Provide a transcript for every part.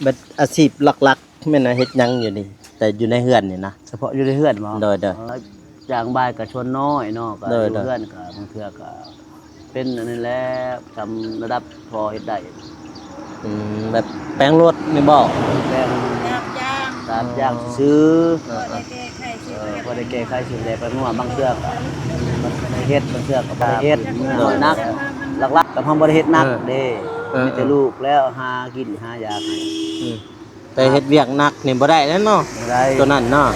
ບັດອາຊີບຫຼັກໆ ແມ່ນວ່າເຮັດຫຍັງຢູ່ນີ້ ແຕ່ຢູ່ໃນເຮືອນນີ້ນະ? ສະເພາະຢູ່ໃນເຮືອນບໍ? ໂດຍໆ ເອີ ຈ້າງບ່າຍກໍສ່ວນນ້ອຍເນາະ ກໍ ໂດຍໆ ຢູ່ເຮືອນກໍບາງເທື່ອກໍເປັນອັນນີ້ແຫຼະ ສ່ຳລະດັບພໍເຮັດໄດ້. ອືມ ແບບແປງລົດນີ້ບໍ? ແປງ ຮັບຈ້າງ ຮັບຈ້າງຊື່ໆ ພໍໄດ້ແກ້ໄຂຊີວິດ ເອີ ພໍໄດ້ແກ້ໄຂຊີວິດໄດ້ໄປເມື່ອ ບາງເທື່ອກໍເຮັດ ບາງເທື່ອກໍບໍ່ໄດ້ເຮັດ ໂດຍ ໜັກ ຫຼັກໆກໍເຮົາບໍ່ໄດ້ເຮັດໜັກເດ້ ເອີ ເອີ ມີແຕ່ ເອີ ລູກແລ້ວຫາກິນຫາຢາໃຫ້ ອືມ ແຕ່ເຮັດວຽກໜັກນີ້ບໍ່ໄດ້ແລ້ວເນາະ ບໍ່ໄດ້ ຕົວນັ້ນເນາະ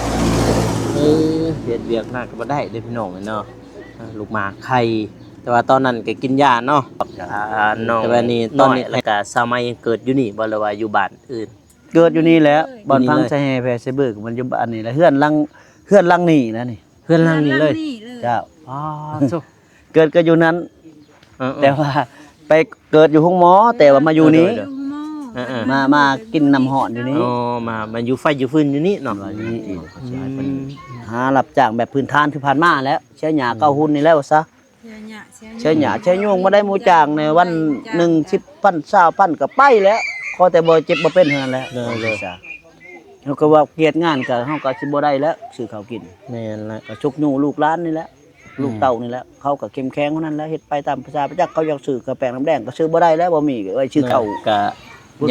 ເອີ ເຮັດວຽກໜັກກໍບໍ່ໄດ້ເດ້ພີ່ນ້ອງເອີຍເນາະ ລູກໝາໄຂ່ ແຕ່ວ່າຕອນນັ້ນກໍກິນຢາເນາະ ອ່າ ນ້ອງ ແຕ່ວ່ານີ້ຕອນນີ້ ແລ້ວກໍສາວໃໝ່ເກີດຢູ່ນີ້ບໍ່ ຫຼືວ່າຢູ່ບ້ານອື່ນ? ເກີດຢູ່ນີ້ແຫຼະ ເອີຍ ບ່ອນ ຢູ່ນີ້ເລີຍ ຝັງໃສ່ແຮ່ແຜ່ໃສ່ເບີກ ມັນຢູ່ບ້ານນີ້ແຫຼະ ເຮືອນຫຼັງ ເຮືອນຫຼັງນີ້ແຫຼະນີ້ ເຮືອນຫຼັງນີ້ເລີຍ ເຈົ້າ ອໍ ເກີດກໍຢູ່ນັ້ນ ເອີໆ ແຕ່ວ່າໄປເກີດຢູ່ໂຮງໝໍ ແຕ່ວ່າມາຢູ່ນີ້ ເອີ ຢູ່ໂຮງໝໍ ເອີໆ ມາ ມາກິນນ້ຳຮ້ອນຢູ່ນີ້ ອໍ ມາ ມາຢູ່ໄຟຢູ່ຟືນຢູ່ນີ້ເນາະ ຢູ່ນີ້ ອືມ ຫາຮັບຈ້າງແບບພື້ນຖານຄືຜ່ານມາແຫຼະ ເສຍຫຍ້າເກົ້າຮຸ່ນນີ້ແຫຼະວ່າຊະ ເສຍຫຍ້າ ເສຍຫຍ້າ ເສຍຫຍ້າ ບໍ່ໄດ້ໝູ່ຈ້າງໃນວັນໜຶ່ງ ສິບພັນ ຊາວພັນກໍໄປແລ້ວ ຂໍແຕ່ບໍ່ເຈັບບໍ່ເປັນເທົ່ານັ້ນແຫຼະ ເອີ ເຮົາກໍວ່າກຽດງານກໍ ເຮົາກໍຊິບໍ່ໄດ້ແລ້ວ ຊື້ເຂົ້າກິນ ແມ່ນລະ ກໍຊຸກຍູ້ລູກຫຼານນີ້ແຫຼະ ອືມ ລູກເຕົ້ານີ້ແຫຼະ ເຂົາກໍເຂັ້ມແຂງເທົ່ານັ້ນແຫຼະ ເຮັດໄປຕາມພາສາ ຈັກເຂົາຢາກຊື້ກາແຟນ້ຳແດງກໍຊື້ບໍ່ໄດ້ແລ້ວ ບໍ່ມີ ໄວ້ຊື້ເຂົ້າ ແມ່ນ ກໍ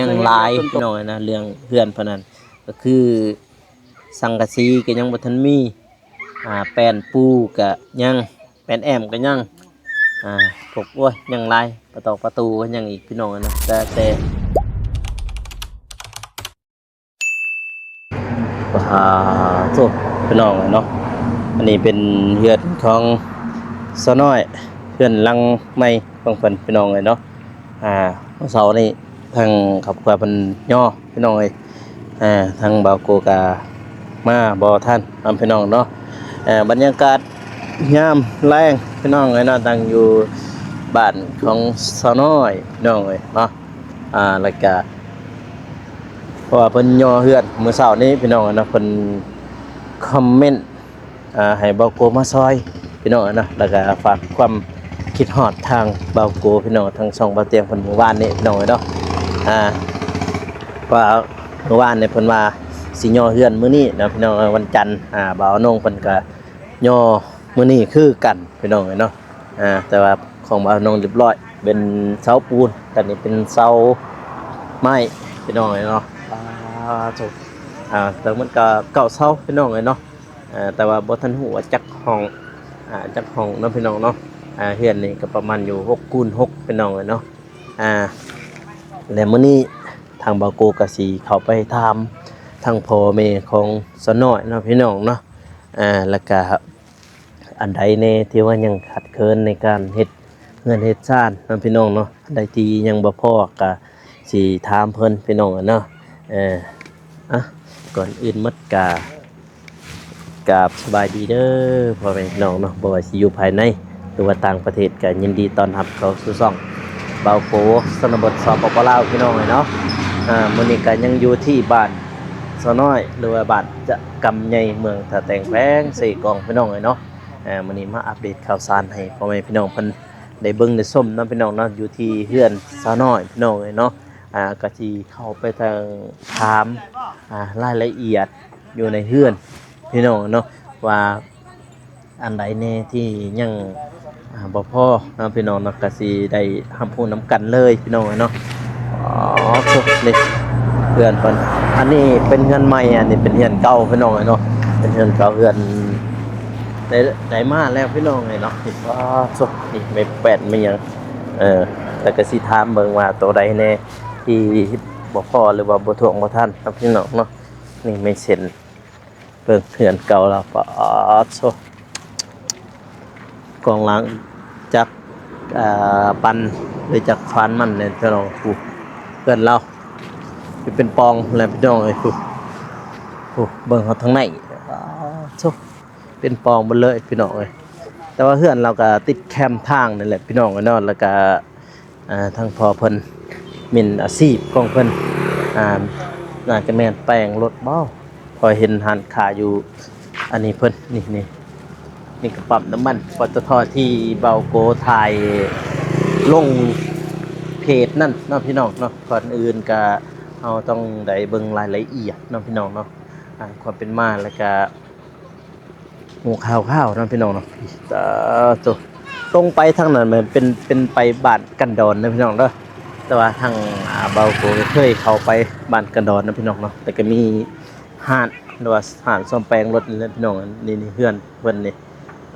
ຍັງຫຼາຍ ພີ່ນ້ອງເອີຍນະ ເລື່ອງເຮືອນພະນັ້ນ ກໍຄືສັງກະສີກໍຍັງບໍ່ທັນມີ ອ່າ ແປ້ນປູກໍຍັງ ແປ້ນແອ້ມກໍຍັງ ອ່າ ພວກ ໂອ້ຍ ຍັງຫຼາຍ ປະຕອກປະຕູກໍຍັງອີກ ພີ່ນ້ອງເອີຍເນາະ ແຕ່ ແຕ່ ອ່າ ໂທ້ ພີ່ນ້ອງເອີຍເນາະ ອັນນີ້ເປັນເຮືອນຂອງສາວນ້ອຍ ເຮືອນຫຼັງໃໝ່ຂອງເພິ່ນ ພີ່ນ້ອງເອີຍເນາະ ອ່າ ມື້ເຊົ້ານີ້ທາງຄອບຄົວເພິ່ນຍໍ ພີ່ນ້ອງເອີຍ ອ່າ ທາງບ່າວໂກກະມາບໍ່ທັນເນາະ ພີ່ນ້ອງເນາະ ເອີ ບັນຍາກາດຍາມແລງ ພີ່ນ້ອງເອີຍເນາະ ຕັ້ງຢູ່ບ້ານຂອງສາວນ້ອຍ ພີ່ນ້ອງເອີຍເນາະ ອ່າ ແລ້ວກະ ເພາະວ່າເພິ່ນຍໍເຮືອນມື້ເຊົ້ານີ້ ພີ່ນ້ອງເອີຍເນາະ ເພິ່ນຄອມເມັນ ອ່າ ໃຫ້ບ່າວໂກມາຊ່ອຍ ພີ່ນ້ອງເອີຍເນາະ ແລ້ວກະຝາກຄວາມຄິດຮອດທາງບ່າວໂກ ພີ່ນ້ອງ ທາງຊ່ອງບ່າວຕຽງເພິ່ນມື້ວານນີ້ ພີ່ນ້ອງເອີຍເນາະ ອ່າ ວ່າມື້ວານນີ້ເພິ່ນວ່າຊິຍໍເຮືອນມື້ນີ້ເນາະ ພີ່ນ້ອງເອີຍ ວັນຈັນ ອ່າ ບ່າວອານົງເພິ່ນກະຍໍມື້ນີ້ຄືກັນ ພີ່ນ້ອງເອີຍເນາະ ອ່າ ແຕ່ວ່າຂອງບ່າວອານົງຮຽບຮ້ອຍ ເປັນເສົາປູນ ອັນນີ້ເປັນເສົາໄມ້ ພີ່ນ້ອງເອີຍເນາະ ອ່າ ໂທ້ ອ່າ ແຕ່ມັນກະເກົ້າເສົາ ພີ່ນ້ອງເອີຍເນາະ ອ່າ ແຕ່ວ່າບໍ່ທັນຮູ້ວ່າຈັກຫ້ອງ ອ່າ ຈັກຫ້ອງເນາະ ພີ່ນ້ອງເນາະ ອ່າ ເຮືອນນີ້ກໍປະມານຢູ່ຫົກຄູນຫົກ ພີ່ນ້ອງເອີຍເນາະ ອ່າ ແລະ ມື້ນີ້ທາງບ່າວໂກກໍຊິເຂົ້າໄປຖາມທາງພໍ່ແມ່ຂອງສາວນ້ອຍເນາະ ພີ່ນ້ອງເນາະ ອ່າ ແລ້ວກະອັນໃດແດ່ທີ່ວ່າຍັງຂາດເຂີນໃນການເຮັດເຮືອນເຮັດຊານເນາະ ພີ່ນ້ອງເນາະ ອັນໃດທີ່ຍັງບໍ່ພໍກໍຊິຖາມເພິ່ນ ພີ່ນ້ອງເນາະ ເອີ ອ່ະ ກ່ອນອື່ນໝົດກະ ກາບສະບາຍດີເດີພໍ່ແມ່ພີ່ນ້ອງເນາະ ບໍ່ວ່າຊິຢູ່ພາຍໃນ ຫຼືວ່າຕ່າງປະເທດ ກໍຍິນດີຕ້ອນຮັບເຂົ້າສູ່ຊ່ອງບ່າວໂກ ຊົນນະບົດ ສປປ ລາວ ພີ່ນ້ອງເອີຍເນາະ ອ່າ ມື້ນີ້ກໍຍັງຢູ່ທີ່ບ້ານສາວນ້ອຍ ຫຼືວ່າບ້ານຈະກຳໃຫຍ່ ເມືອງທ່າແຕງ ແຂວງເຊກອງ ພີ່ນ້ອງເອີຍເນາະ ອ່າ ມື້ນີ້ມາອັບເດດຂ່າວສານໃຫ້ພໍ່ແມ່ພີ່ນ້ອງເພິ່ນໄດ້ເບິ່ງໄດ້ຊົມເນາະ ພີ່ນ້ອງເນາະ ຢູ່ທີ່ເຮືອນສາວນ້ອຍ ພີ່ນ້ອງເອີຍເນາະ ອ່າ ກໍຊິເຂົ້າໄປທາງຖາມ ອ່າ ລາຍລະອຽດຢູ່ໃນເຮືອນ ພີ່ນ້ອງເນາະ ວ່າອັນໃດແດ່ທີ່ຍັງ ອ່າ ບໍ່ພໍເນາະ ພີ່ນ້ອງເນາະ ກໍຊິໄດ້ຮັບຮູ້ນຳກັນເລີຍ ພີ່ນ້ອງເນາະ ອໍ ໂທ້ ນີ້ເຮືອນເພິ່ນ ອັນນີ້ເປັນເຮືອນໃໝ່ ອັນນີ້ເປັນເຮືອນເກົ່າ ພີ່ນ້ອງເນາະ ເປັນເຮືອນເກົ່າ ເຮືອນໄດ້ ໄດ້ມາແລ້ວ ພີ່ນ້ອງເອີຍເນາະ ອໍ ໂທ້ ນີ້ໄມ້ແປ້ນໄມ້ຫຍັງ ເອີ ແລ້ວກໍຊິຖາມເບິ່ງວ່າໂຕໃດແດ່ ທີ່ບໍ່ພໍ ຫຼືວ່າບໍ່ຖ້ວງບໍ່ທັນເນາະ ພີ່ນ້ອງເນາະ ນີ້ໄມ້ເສັ້ນ ເບິ່ງເຮືອນເກົ່າລາວ ປາດໂທ້ ກອງຫຼັງຈັກ ອ່າ ປັ່ນ ຫຼືຈັກຟານມັນແຫຼະ ພີ່ນ້ອງ ຜູ້ ເຮືອນລາວ ເປັນປອງແຫຼະ ພີ່ນ້ອງເອີຍ ຜູ້ ຜູ້ ເບິ່ງເຮົາທາງໃນ ປາດໂທ້ ເປັນປອງເບິດເລີຍ ພີ່ນ້ອງເອີຍ ແຕ່ວ່າເຮືອນລາວກໍຕິດແຄມທາງນີ້ແຫຼະ ພີ່ນ້ອງເອີຍເນາະ ແລ້ວກໍ ອ່າ ທາງພໍ່ເພິ່ນ ແມ່ນອາຊີບຂອງເພິ່ນ ອ່າ ໜ້າຈະແມ່ນແປງລົດບໍ ເພາະເຫັນຮ້ານຄ້າຢູ່ ອັນນີ້ເພິ່ນ ນີ້ ນີ້ ນີ້ກໍປ້ຳນ້ຳມັນ ປຕທ ທີ່ບ່າວໂກຖ່າຍລົງເພຈນັ້ນເນາະ ພີ່ນ້ອງເນາະ ກ່ອນອື່ນກໍ ເຮົາຕ້ອງໄດ້ເບິ່ງລາຍລະອຽດເນາະ ພີ່ນ້ອງເນາະ ອ່າ ຄວາມເປັນມາ ແລ້ວກະຮູ້ຂ່າວໆເນາະ ພີ່ນ້ອງເນາະ. ຕາໂຕ ຕົງໄປທາງນັ້ນແມ່ນເປັນ ເປັນໄປບ້ານກັນດອນເດີ ພີ່ນ້ອງເດີ. ແຕ່ວ່າທາງ ອ່າ ເບົາໂກກໍເຄີຍເຂົ້າໄປບ້ານກັນດອນເນາະ ພີ່ນ້ອງເນາະ ແຕ່ກໍມີຮ້ານ ຫຼືວ່າຮ້ານສ້ອມແປງລົດນີ້ແຫຼະ ພີ່ນ້ອງ. ນີ້ ນີ້ເຮືອນເພິ່ນນີ້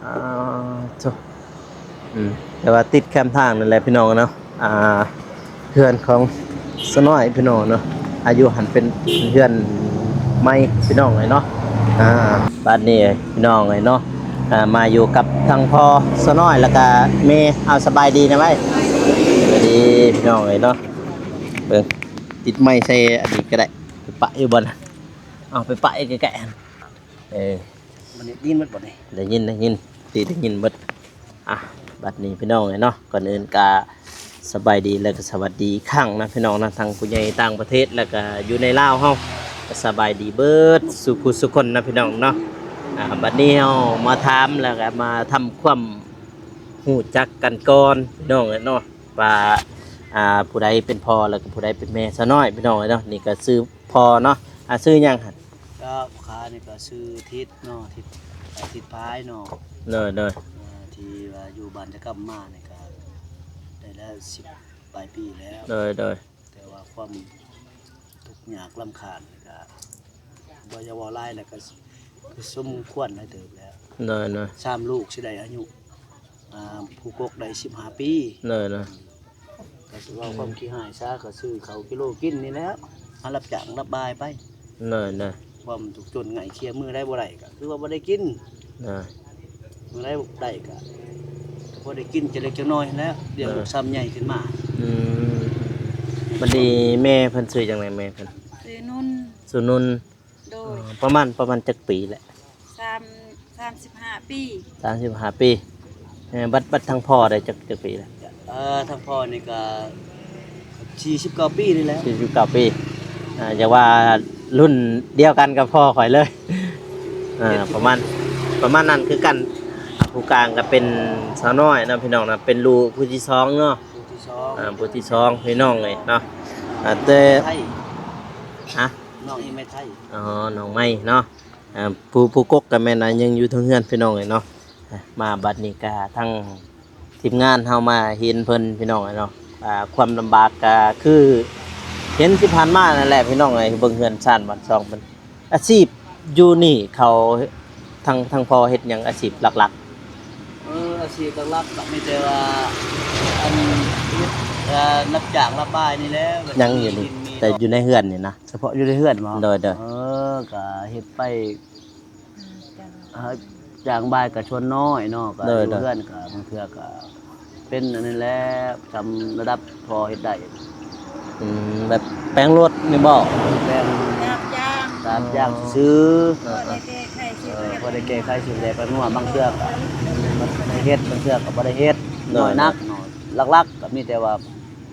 ອ່າ ໂທ້ ອືມ ແຕ່ວ່າຕິດແຄມທາງນັ້ນແຫຼະ ພີ່ນ້ອງເນາະ. ອ່າ ເຮືອນຂອງສາວນ້ອຍ ພີ່ນ້ອງເນາະ ອາ ຢູ່ຫັ້ນເປັນເຮືອນໃໝ່ ພີ່ນ້ອງເອີຍເນາະ. ອ່າ ບາດນີ້ ພີ່ນ້ອງເອີຍເນາະ ອ່າ ມາຢູ່ກັບທັງພໍ່ສາວນ້ອຍ ແລ້ວກະແມ່. ເອົາ ສະບາຍດີນະໄວ ສະບາຍດີ ພີ່ນ້ອງເອີຍເນາະ. ເບິ່ງ ຕິດໄມໃສ່ອັນນີ້ກໍໄດ້ ໄປປະຢູ່ບ່ອນ ເອົາ ໄປປະໃກ້ໆຫັ້ນ. ເອີ ມັນໄດ້ຍິນໝົດບໍ່ນີ້? ໄດ້ຍິນ ໄດ້ຍິນ ຕິໄດ້ຍິນໝົດ. ອ່ະ ບັດນີ້ພີ່ນ້ອງເອີຍເນາະ ກ່ອນອື່ນກະສະບາຍດີ ແລະກະສະຫວັດດີອີກຄັ້ງນະ ພີ່ນ້ອງນະ ທັງຜູ້ໃຫຍ່ຕ່າງປະເທດ ແລະກະຢູ່ໃນລາວເຮົາ ກະສະບາຍດີເບິດສູ່ຜູ້ສູ່ຄົນນະ ພີ່ນ້ອງເນາະ. ອ່າ ບັດນີ້ເຮົາມາຖາມ ແລະກະມາທຳຄວາມຮູ້ຈັກກັນກ່ອນ ພີ່ນ້ອງເອີຍເນາະ ວ່າ ອ່າ ຜູ້ໃດເປັນພໍ່ ແລະກະຜູ້ໃດເປັນແມ່ສາວນ້ອຍ ພີ່ນ້ອງເອີຍເນາະ. ນີ້ກະຊື່ພໍ່ເນາະ ອ່າ ຊື່ຫຍັງຫັ້ນ? ກໍຂ້ານີ້ກໍຊື່ທິດເນາະ ທິດ ທິດພາຍເນາະ. ໂດຍ ໂດຍ ເອີ ທີ່ວ່າຢູ່ບ້ານຈະກຳມານີ້ກໍໄດ້ແລ້ວສິບປາຍປີແລ້ວ. ໂດຍ ໂດຍ ແຕ່ວ່າຄວາມທຸກຍາກລຳຄານນີ້ກໍບໍ່ຢາກເວົ້າຫຼາຍແລ້ວ ກໍຄືສົມຄວນຫຼາຍເຕີບແລ້ວ. ໂດຍ ໂດຍ ສາມລູກຊິໄດ້ອາຍຸ ອ່າ ຜູ້ກົກໄດ້ສິບຫ້າປີ. ໂດຍ ໂດຍ ກໍຊິເວົ້າຄວາມຂີ້ຮ້າຍຊະ ກໍຊື້ເຂົ້າກິໂລກິນນີ້ແຫຼະ ຫາຮັບຈ້າງຮັບບາຍໄປ. ໂດຍ ໂດຍ ຄວາມທຸກຈົນງ່າຍເຄຍ ມື້ໃດບໍ່ໄດ້ກໍຄືວ່າບໍ່ໄດ້ກິນ. ໂດຍ ມື້ໃດໄດ້ກໍ ກໍພໍໄດ້ກິນຈະເລັກຈະນ້ອຍຫັ້ນແຫຼະ ລ້ຽງ ໂດຍ ລູກຊຳໃຫຍ່ຂຶ້ນມາ. ອືມ ບັດນີ້ແມ່ເພິ່ນຊື່ຫຍັງແດ່ ແມ່ເພິ່ນ? ຊື່ນຸນ ຊື່ນຸນ. ໂດຍ ອໍ ປະມານ ປະມານຈັກປີແຫຼະ? ສາມ ສາມສິບຫ້າປີ. ສາມສິບຫ້າປີ. ເອີ ບັດ ບັດທາງພໍ່ໄດ້ຈັກ ຈັກປີແລ້ວ? ເອີ ທາງພໍ່ນີ້ກໍສີ່ສິບເກົ້າປີນີ້ແຫຼະ. ສີ່ສິບເກົ້າປີ. ອ່າ ຢ່າວ່າລຸ້ນດຽວກັນກັບພໍ່ຂ້ອຍເລີຍ. ອ່າ ປະມານ ປະມານນັ້ນຄືກັນ. ຜູ້ກາງກໍເປັນສາວນ້ອຍເນາະ ພີ່ນ້ອງເນາະ ເປັນລູກຜູ້ທີສອງເນາະ. ຜູ້ທີສອງ ອ່າ ຜູ້ທີສອງ ພີ່ນ້ອງເອີຍເນາະ. ອ່າ ແຕ່ ໄທ ຮະ? ນ້ອງອີ່ແມ່ໄທ. ອໍ ນ້ອງໄມ້ເນາະ. ອ່າ ຜູ້ ຜູ້ກົກກໍແມ່ນ ອ່າ ຍັງຢູ່ເທິງເຮືອນ ພີ່ນ້ອງເອີຍເນາະ. ອ່າ ມາບັດນີ້ກໍທາງທີມງານເຮົາມາເຫັນເພິ່ນ ພີ່ນ້ອງເອີຍເນາະ. ອ່າ ຄວາມລຳບາກກໍຄືເຫັນທີ່ຜ່ານມານັ້ນແຫຼະ ພີ່ນ້ອງເອີຍ. ເບິ່ງເຮືອນຊານບ້ານຊ່ອງເພິ່ນ ອາຊີບຢູ່ນີ້ເຂົາ ທັງ ທັງພໍ່ເຮັດຫຍັງ ອາຊີບຫຼັກໆ? ເອີ ອາຊີບຫຼັກໆກໍມີແຕ່ວ່າ ອັນ ເຮັດ ເອີ ຮັບຈ້າງຮັບບາຍນີ້ແຫຼະ. ຍັງຢູ່ນີ້ ແຕ່ຢູ່ໃນເຮືອນນີ້ນະ. ສະເພາະຢູ່ໃນເຮືອນບໍ? ໂດຍ ໂດຍ ເອີ ກະເຮັດໄປ ອາ ຈ້າງ ອ່າ ຈ້າງບາຍກະສ່ວນນ້ອຍເນາະ ກະ ໂດຍ ຢູ່ ໂດຍ ເຮືອນກະບາງເທື່ອກະເປັນອັນນີ້ແຫຼະ ສ່ຳລະດັບພໍເຮັດໄດ້. ອືມ ແບບແປງລົດນີ້ບໍ? ແປງ ຮັບຈ້າງ ຮັບຈ້າງຊື່ໆ. ອໍ ພໍໄດ້ແກ້ໄຂຊີວິດ ເອີ ພໍໄດ້ແກ້ໄຂຊີວິດໄດ້ໄປເມື່ອ ບາງເທື່ອກະໄດ້ເຮັດ ບາງເທື່ອກະບໍ່ໄດ້ເຮັດ. ໂດຍ ນ້ອຍໜັກເນາະ ຫຼັກໆກະມີແຕ່ວ່າ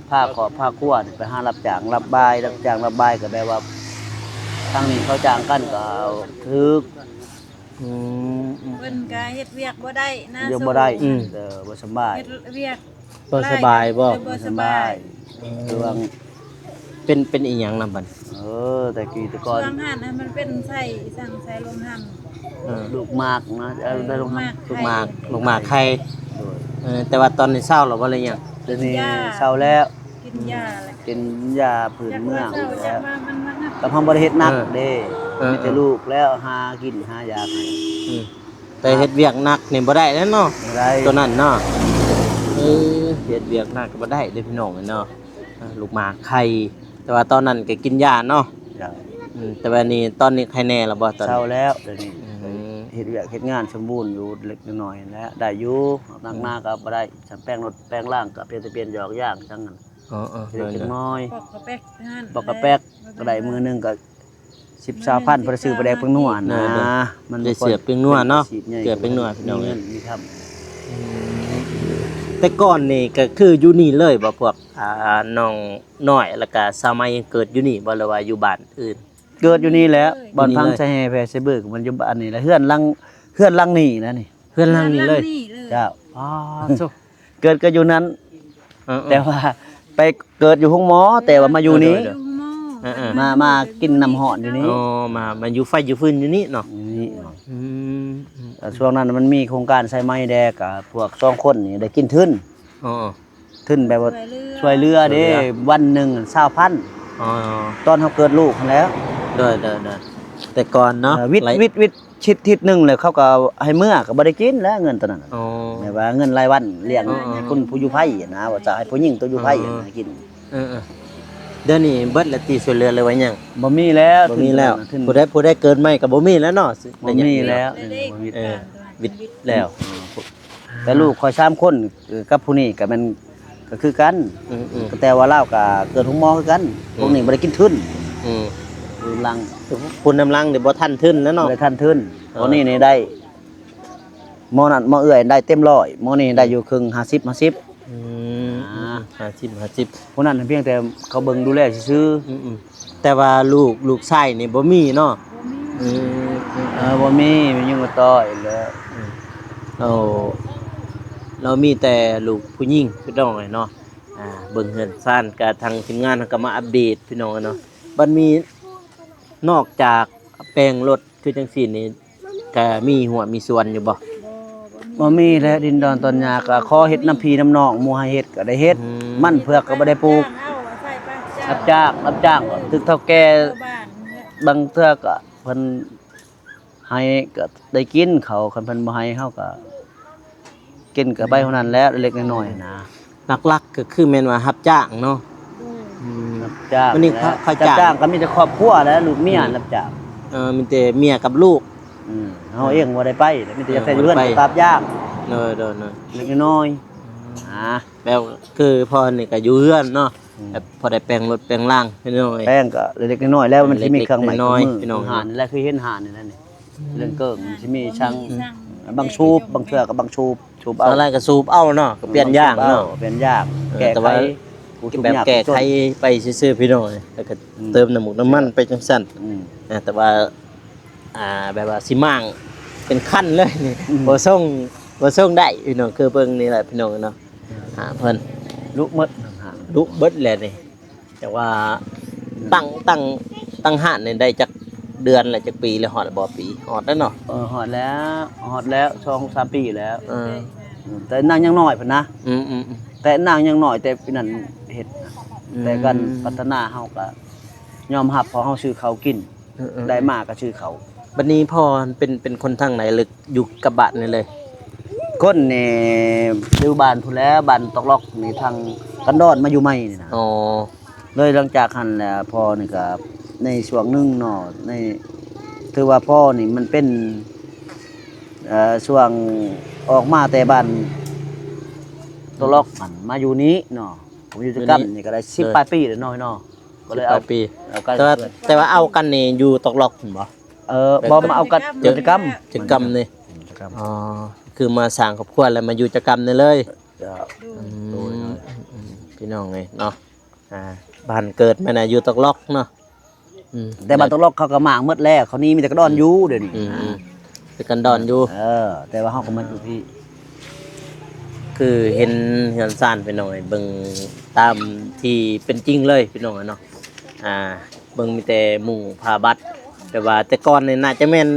ພາຄອບພາຄົວນີ້ໄປຫາຮັບຈ້າງຮັບບາຍ ຮັບຈ້າງຮັບບາຍກໍແບບວ່າ ທາງນີ້ເຂົາຈ້າງກັນກໍຖືກ. ອືມ ເພິ່ນກໍເຮັດວຽກບໍ່ໄດ້ນະ ວຽກບໍ່ໄດ້ ເອີ ບໍ່ສະບາຍ ເຮັດວຽກບໍ່ສະບາຍບໍ? ບໍ່ສະບາຍ ເອີ ເປັນ ເປັນອີ່ຫຍັງນຳບັດ? ເອີ ແຕ່ກີ້ແຕ່ກ່ອນ ຊ່ວງຫັ້ນນະ ມັນເປັນໄສ້ ສັ່ງໄສ້ລົງຫັ້ນ ເອີ ລູກໝາກນະ ເອີ ໄດ້ລົງຫັ້ນ ລູກໝາກ ລູກໝາກໄຂ່ ໂດຍ ເອີ ແຕ່ວ່າຕອນນີ້ເຊົາແລ້ວບໍ່ ຫຼືຍັງ? ດຽວນີ້ເຊົາແລ້ວ ກິນຢາແລ້ວ ກິນຢາພື້ນເມືອງ ຢາກວ່າເຊົາ ຢາກວ່າມັນ ມັນ ແຕ່ເຮົາບໍ່ໄດ້ເຮັດໜັກເດ້ ເອີ ເອີ ມີແຕ່ ເອີ ລູກແລ້ວຫາກິນຫາຢາໃຫ້ ອືມ ແຕ່ເຮັດວຽກໜັກນີ້ບໍ່ໄດ້ແລ້ວເນາະ ບໍ່ໄດ້ ຕົວນັ້ນເນາະ ເອີ ເຮັດວຽກໜັກກໍບໍ່ໄດ້ເດ້ພີ່ນ້ອງເອີຍເນາະ ອ່າ ລູກໝາກໄຂ່ ແຕ່ວ່າຕອນນັ້ນກໍກິນຢາເນາະ ເຈົ້າ ອືມ ແຕ່ວ່ານີ້ ຕອນນີ້ໄຄແນ່ແລ້ວບໍ່? ຕອນນີ້ເຊົາແລ້ວ ດຽວນີ້ ອືມ ເຮັດວຽກເຮັດງານສົມບູນຢູ່ເລັກນ້ອຍແຫຼະ ໄດ້ຢູ່ ໜັກໜາກໍບໍ່ໄດ້ ຊ່າງແປງລົດແປງລາງກໍພຽງແຕ່ປ່ຽນຢອກຢາງຊ່າງນັ້ນ ເອີໆ ເລັກນ້ອຍ ປອກກະແປກຫັ້ນ ປອກກະແປກ ກໍໄດ້ມື້ໜຶ່ງກໍສິບ ຊາວພັນ ພໍໄດ້ຊື້ປາແດກແປ້ງນົວນະ ມັນໄດ້ເສື້ອແປ້ງນົວເນາະ ເສື້ອແປ້ງນົວ ພີ່ນ້ອງ ມີເງິນມີຄຳ ອືມ ແຕ່ກ່ອນນີ້ກໍຄືຢູ່ນີ້ເລີຍບໍ່ ພວກ ອ່າ ນ້ອງນ້ອຍ ແລ້ວກໍສາວໃໝ່ ເກີດຢູ່ນີ້ບໍ່ ຫຼືວ່າຢູ່ບ້ານອື່ນ? ເກີດຢູ່ນີ້ແຫຼະ ຢູ່ນີ້ເລີຍ ບ່ອນພັງ ຢູ່ນີ້ເລີຍ ໃສ່ແຮ່ແຜ່ໃສ່ບືກ ມັນຢູ່ບ້ານນີ້ແຫຼະ ເຮືອນຫຼັງ ເຮືອນຫຼັງນີ້ນະນີ້ ເຮືອນຫຼັງນີ້ເລີຍ ເຮືອນຫຼັງນີ້ເລີຍ ເຈົ້າ ອໍ ເກີດກໍຢູ່ນັ້ນ ເອີໆ ແຕ່ວ່າໄປເກີດຢູ່ໂຮງໝໍ ແຕ່ວ່າມາຢູ່ນີ້ ໂດຍໆ ຢູ່ໂຮງໝໍ ເອີໆ ມາ ມາກິນນ້ຳຮ້ອນຢູ່ນີ້ ອໍ ມາ ມາຢູ່ໄຟຢູ່ຟືນຢູ່ນີ້ເນາະ ຢູ່ນີ້ເນາະ ອືມ ອືມ ແລ້ວຊ່ວງນັ້ນມັນມີໂຄງການສາຍໄໝແດ່ ກະພວກສອງຄົນນີ້ໄດ້ກິນທຶນ ອໍ ທຶນແບບວ່າຊ່ວຍເຫຼືອ ຊ່ວຍເຫຼືອເດ້ ຊ່ວຍເຫຼືອ ວັນໜຶ່ງຊາວພັນ ອໍ ຕອນເຮົາເກີດລູກຫັ້ນແຫຼະ ໂດຍໆໆ ແຕ່ກ່ອນເນາະ ເອີ ວິດ ໄລ ວິດ ວິດ ທິດ ທິດໜຶ່ງແລ້ວເຂົາກໍໃຫ້ເມືອ ກໍບໍ່ໄດ້ກິນແລ້ວເງິນໂຕນັ້ນ ອໍ ແບບວ່າເງິນລາຍວັນລ້ຽງ ອໍ ໃຫ້ຄົນຜູ້ຢູ່ໄພນະ ວ່າຈະໃຫ້ຜູ້ຍິງໂຕຢູ່ໄພ ອໍ ນະກິນ ເອີໆ ດຽວນີ້ເບິດແລ້ວຕິ ຊ່ວຍເຫຼືອ ຫຼືວ່າຫຍັງ? ບໍ່ມີແລ້ວ ບໍ່ມີແລ້ວ ທຶນໂຕນັ້ນ ທຶນ ຜູ້ໃດ ຜູ້ໃດເກີດໃໝ່ກໍບໍ່ມີແລ້ວເນາະ ບໍ່ມີແລ້ວ ເອີ ວິດແລ້ວ ແຕ່ລູກຂ້ອຍສາມຄົນ ເອີ ກັບຜູ້ນີ້ກໍແມ່ນ ກໍຄືກັນ ອືມໆ ກໍແຕ່ວ່າລາວກໍເກີດໂຮງໝໍຄືກັນ ອືມ ພວກນີ້ບໍ່ໄດ້ກິນທຶນ ອືມ ຜູ້ນຳຫຼັງ ຜູ້ນຳຫຼັງນີ້ບໍ່ທັນທຶນແລ້ວເນາະ ບໍ່ໄດ້ທັນທຶນ ເອີ ພວກນີ້ນີ້ໄດ້ ໝໍນັ້ນໝໍເອື້ອຍໄດ້ເຕັມຮ້ອຍ ໝໍນີ້ໄດ້ຢູ່ເຄິ່ງ ຫ້າສິບ ຫ້າສິບ ອືມ ອ່າ ຫ້າສິບ ຫ້າສິບ ຜູ້ນັ້ນພຽງແຕ່ເຂົາເບິ່ງດູແລຊື່ໆ ອືມໆ ແຕ່ວ່າລູກ ລູກຊາຍນີ້ບໍ່ມີເນາະ ບໍ່ມີ ອືມ ເອີ ບໍ່ມີ ມີຍິງມາຕໍ່ອີກແລ້ວ ອືມ ເອົາ ລາວມີແຕ່ລູກຜູ້ຍິງ ພີ່ນ້ອງເອີຍເນາະ ອ່າ ເບິ່ງເຮືອນຊານ ກະທາງທີມງານເຮົາກະມາອັບເດດ ພີ່ນ້ອງເອີຍເນາະ ບັດນີ້ນອກຈາກແປງລົດຄືຈັ່ງຊີ້ນີ້ ກະມີຮົ້ວມີສວນຢູ່ບໍ່? ບໍ່ມີແຫຼະ ດິນດອນຕອນຫຍ້າກະຂໍເຮັດນຳພີ່ນຳນ້ອງ ໝູ່ໃຫ້ເຮັດກະໄດ້ເຮັດ ອືມ ມັນເຜືອກກະບໍ່ໄດ້ປູກ ຮັບຈ້າງ ຮັບຈ້າງ ຖືກເຖົ້າແກ່ ບາງເທື່ອກະເພິ່ນໃຫ້ກະໄດ້ກິນເຂົາ ຄັນເພິ່ນບໍ່ໃຫ້ເຮົາກະ ກິນກໍໄປເທົ່ານັ້ນແຫຼະ ເລັກໆນ້ອຍໆນະ ຫຼັກໆກໍຄືແມ່ນວ່າຮັບຈ້າງເນາະ ໂດຍ ອືມ ຮັບຈ້າງ ວັນນີ້ເຂົາ ເຂົາຈ້າງ ຮັບຈ້າງກໍມີແຕ່ຄອບຄົວແຫຼະ ລູກເມຍ ອືມ ຮັບຈ້າງ ເອີ ມີແຕ່ເມຍກັບລູກ ອືມ ເຮົາເອງບໍ່ໄດ້ໄປ ມີແຕ່ຢາກໃຊ້ຢູ່ເຮືອນ ເອີ ບໍ່ໄດ້ໄປ ຕາບຢາງ ໂດຍໆໆ ເລັກນ້ອຍ ອືມ ອ່າ ແບບຄືພໍ່ນີ້ກໍຢູ່ເຮືອນເນາະ ອືມ ແບບພໍໄດ້ແປງລົດແປງລາງ ພີ່ນ້ອງເອີຍ ແປງກໍເລັກໆນ້ອຍໆແລ້ວ ມັນຊິມີເຄື່ອງໄມ້ເຄື່ອງມື ພີ່ນ້ອງ ຮ້ານນີ້ແຫຼະ ຄືເຫັນຮ້ານນີ້ແຫຼະນີ້ ເລື່ອງເກີງມັນຊິມີຊ່າງ ອືມ ບັງສູບ ບາງເທື່ອກໍບັງສູບ ສູບເອົາ ສ່ວນຫຼາຍກໍສູບເອົາເນາະ ກໍປ່ຽນຢາງເນາະ ປ່ຽນຢາງ ເອີ ແກ້ໄຂ ແຕ່ວ່າ ຜູ້ທຸກຍາກ ແບບແກ້ໄຂໄປຊື່ໆ ພີ່ນ້ອງ ແລ້ວກໍ ອືມ ເຕີມນ້ຳມັນໄປຈັ່ງຊັ້ນ ອືມ ອ່າ ແຕ່ວ່າ ອ່າ ແບບວ່າຊິມ້າງເປັນຄັນເລີຍນີ້ ອືມ ບໍ່ສົ່ງ ບໍ່ສົ່ງໄດ້ ພີ່ນ້ອງ ຄືເບິ່ງນີ້ແຫຼະ ພີ່ນ້ອງເນາະ ອ່າ ເພິ່ນ ລຸເໝິດ ລຸເບິດແຫຼະນີ້. ແຕ່ວ່າ ອືມ ຕັ້ງ ຕັ້ງ ຕັ້ງຮ້ານນີ້ໄດ້ຈັກເດືອນແລ້ວ ຈັກປີແລ້ວ ຮອດແລ້ວບໍ່? ປີ ຮອດແລ້ວເນາະ ເອີ ຮອດແລ້ວ ຮອດແລ້ວ ສອງສາມປີແລ້ວ ເອີ ອືມ ແຕ່ນາງຍັງນ້ອຍພຸ້ນນະ ອືມໆໆ ແຕ່ນາງຍັງນ້ອຍ ແຕ່ປີນັ້ນເຮັດ ອືມ ແຕ່ການພັດທະນາເຮົາກໍຍອມຮັບ ເພາະເຮົາຊື້ເຂົ້າກິນ ເອີໆໆ ໄດ້ມາກໍຊື້ເຂົ້າ. ບັດນີ້ພໍ່ເປັນ ເປັນຄົນທາງໃດ ຫຼື ຢູ່ກັບບ້ານນີ້ເລີຍ? ຄົນນີ້ຢູ່ບ້ານພຸ້ນແຫຼະ ບ້ານຕອກລັອກນີ້ ທາງກັນດອນ ມາຢູ່ໃໝ່ນີ້ນະ ອໍ ເລີຍຫຼັງຈາກຫັ້ນແລ້ວ ພໍ່ນີ້ກໍໃນຊ່ວງໜຶ່ງເນາະ ໃນ ຖືວ່າພໍ່ນີ້ມັນເປັນ ເອີ ຊ່ວງອອກມາແຕ່ບ້ານຕອກລັອກຫັ້ນ ມາຢູ່ນີ້ເນາະ ມາຢູ່ຕະກຳນີ້ກໍໄດ້ສິບປາຍປີແລ້ວເນາະ ເນາະ ກໍເລີຍເອົາ ສິບປາຍປີ ເອົາກັນ ແຕ່ວ່າ ແຕ່ວ່າເອົາກັນນີ້ຢູ່ຕອກລັອກພຸ້ນບໍ່? ເອີ ບໍ່ ມາເອົາກັນ ເອີ ເອີ ເອີ ຕະກຳ ຕະກຳນີ້ ຕະກຳ ອໍ ຄືມາສ້າງຄອບຄົວແລ້ວມາຢູ່ຕະກຳນີ້ເລີຍ ເຈົ້າ ອືມ ໂດຍ ພີ່ນ້ອງເອີຍເນາະ ອ່າ ບ້ານເກີດມັນນະຢູ່ຕອກລັອກເນາະ ອືມ ແຕ່ບ້ານຕອກລັອກເຂົາກໍມ້າງໝົດແລ້ວ ເຂົານີ້ມີແຕ່ກັນດອນຢູ່ ອືມ ດຽວນີ້ ອືມໆ ແຕ່ກັນດອນຢູ່ ເອີ ແຕ່ວ່າເຮົາກໍມາຢູ່ພີ້ ຄືເຫັນເຮືອນຊານ ພີ່ນ້ອງເອີຍ ເບິ່ງຕາມທີ່ເປັນຈິງເລີຍ ພີ່ນ້ອງເອີຍເນາະ ອ່າ ເບິ່ງມີແຕ່ມຸງຜ້າບັດ ແຕ່ວ່າແຕ່ກ່ອນນີ້ໜ້າຈະແມ່ນ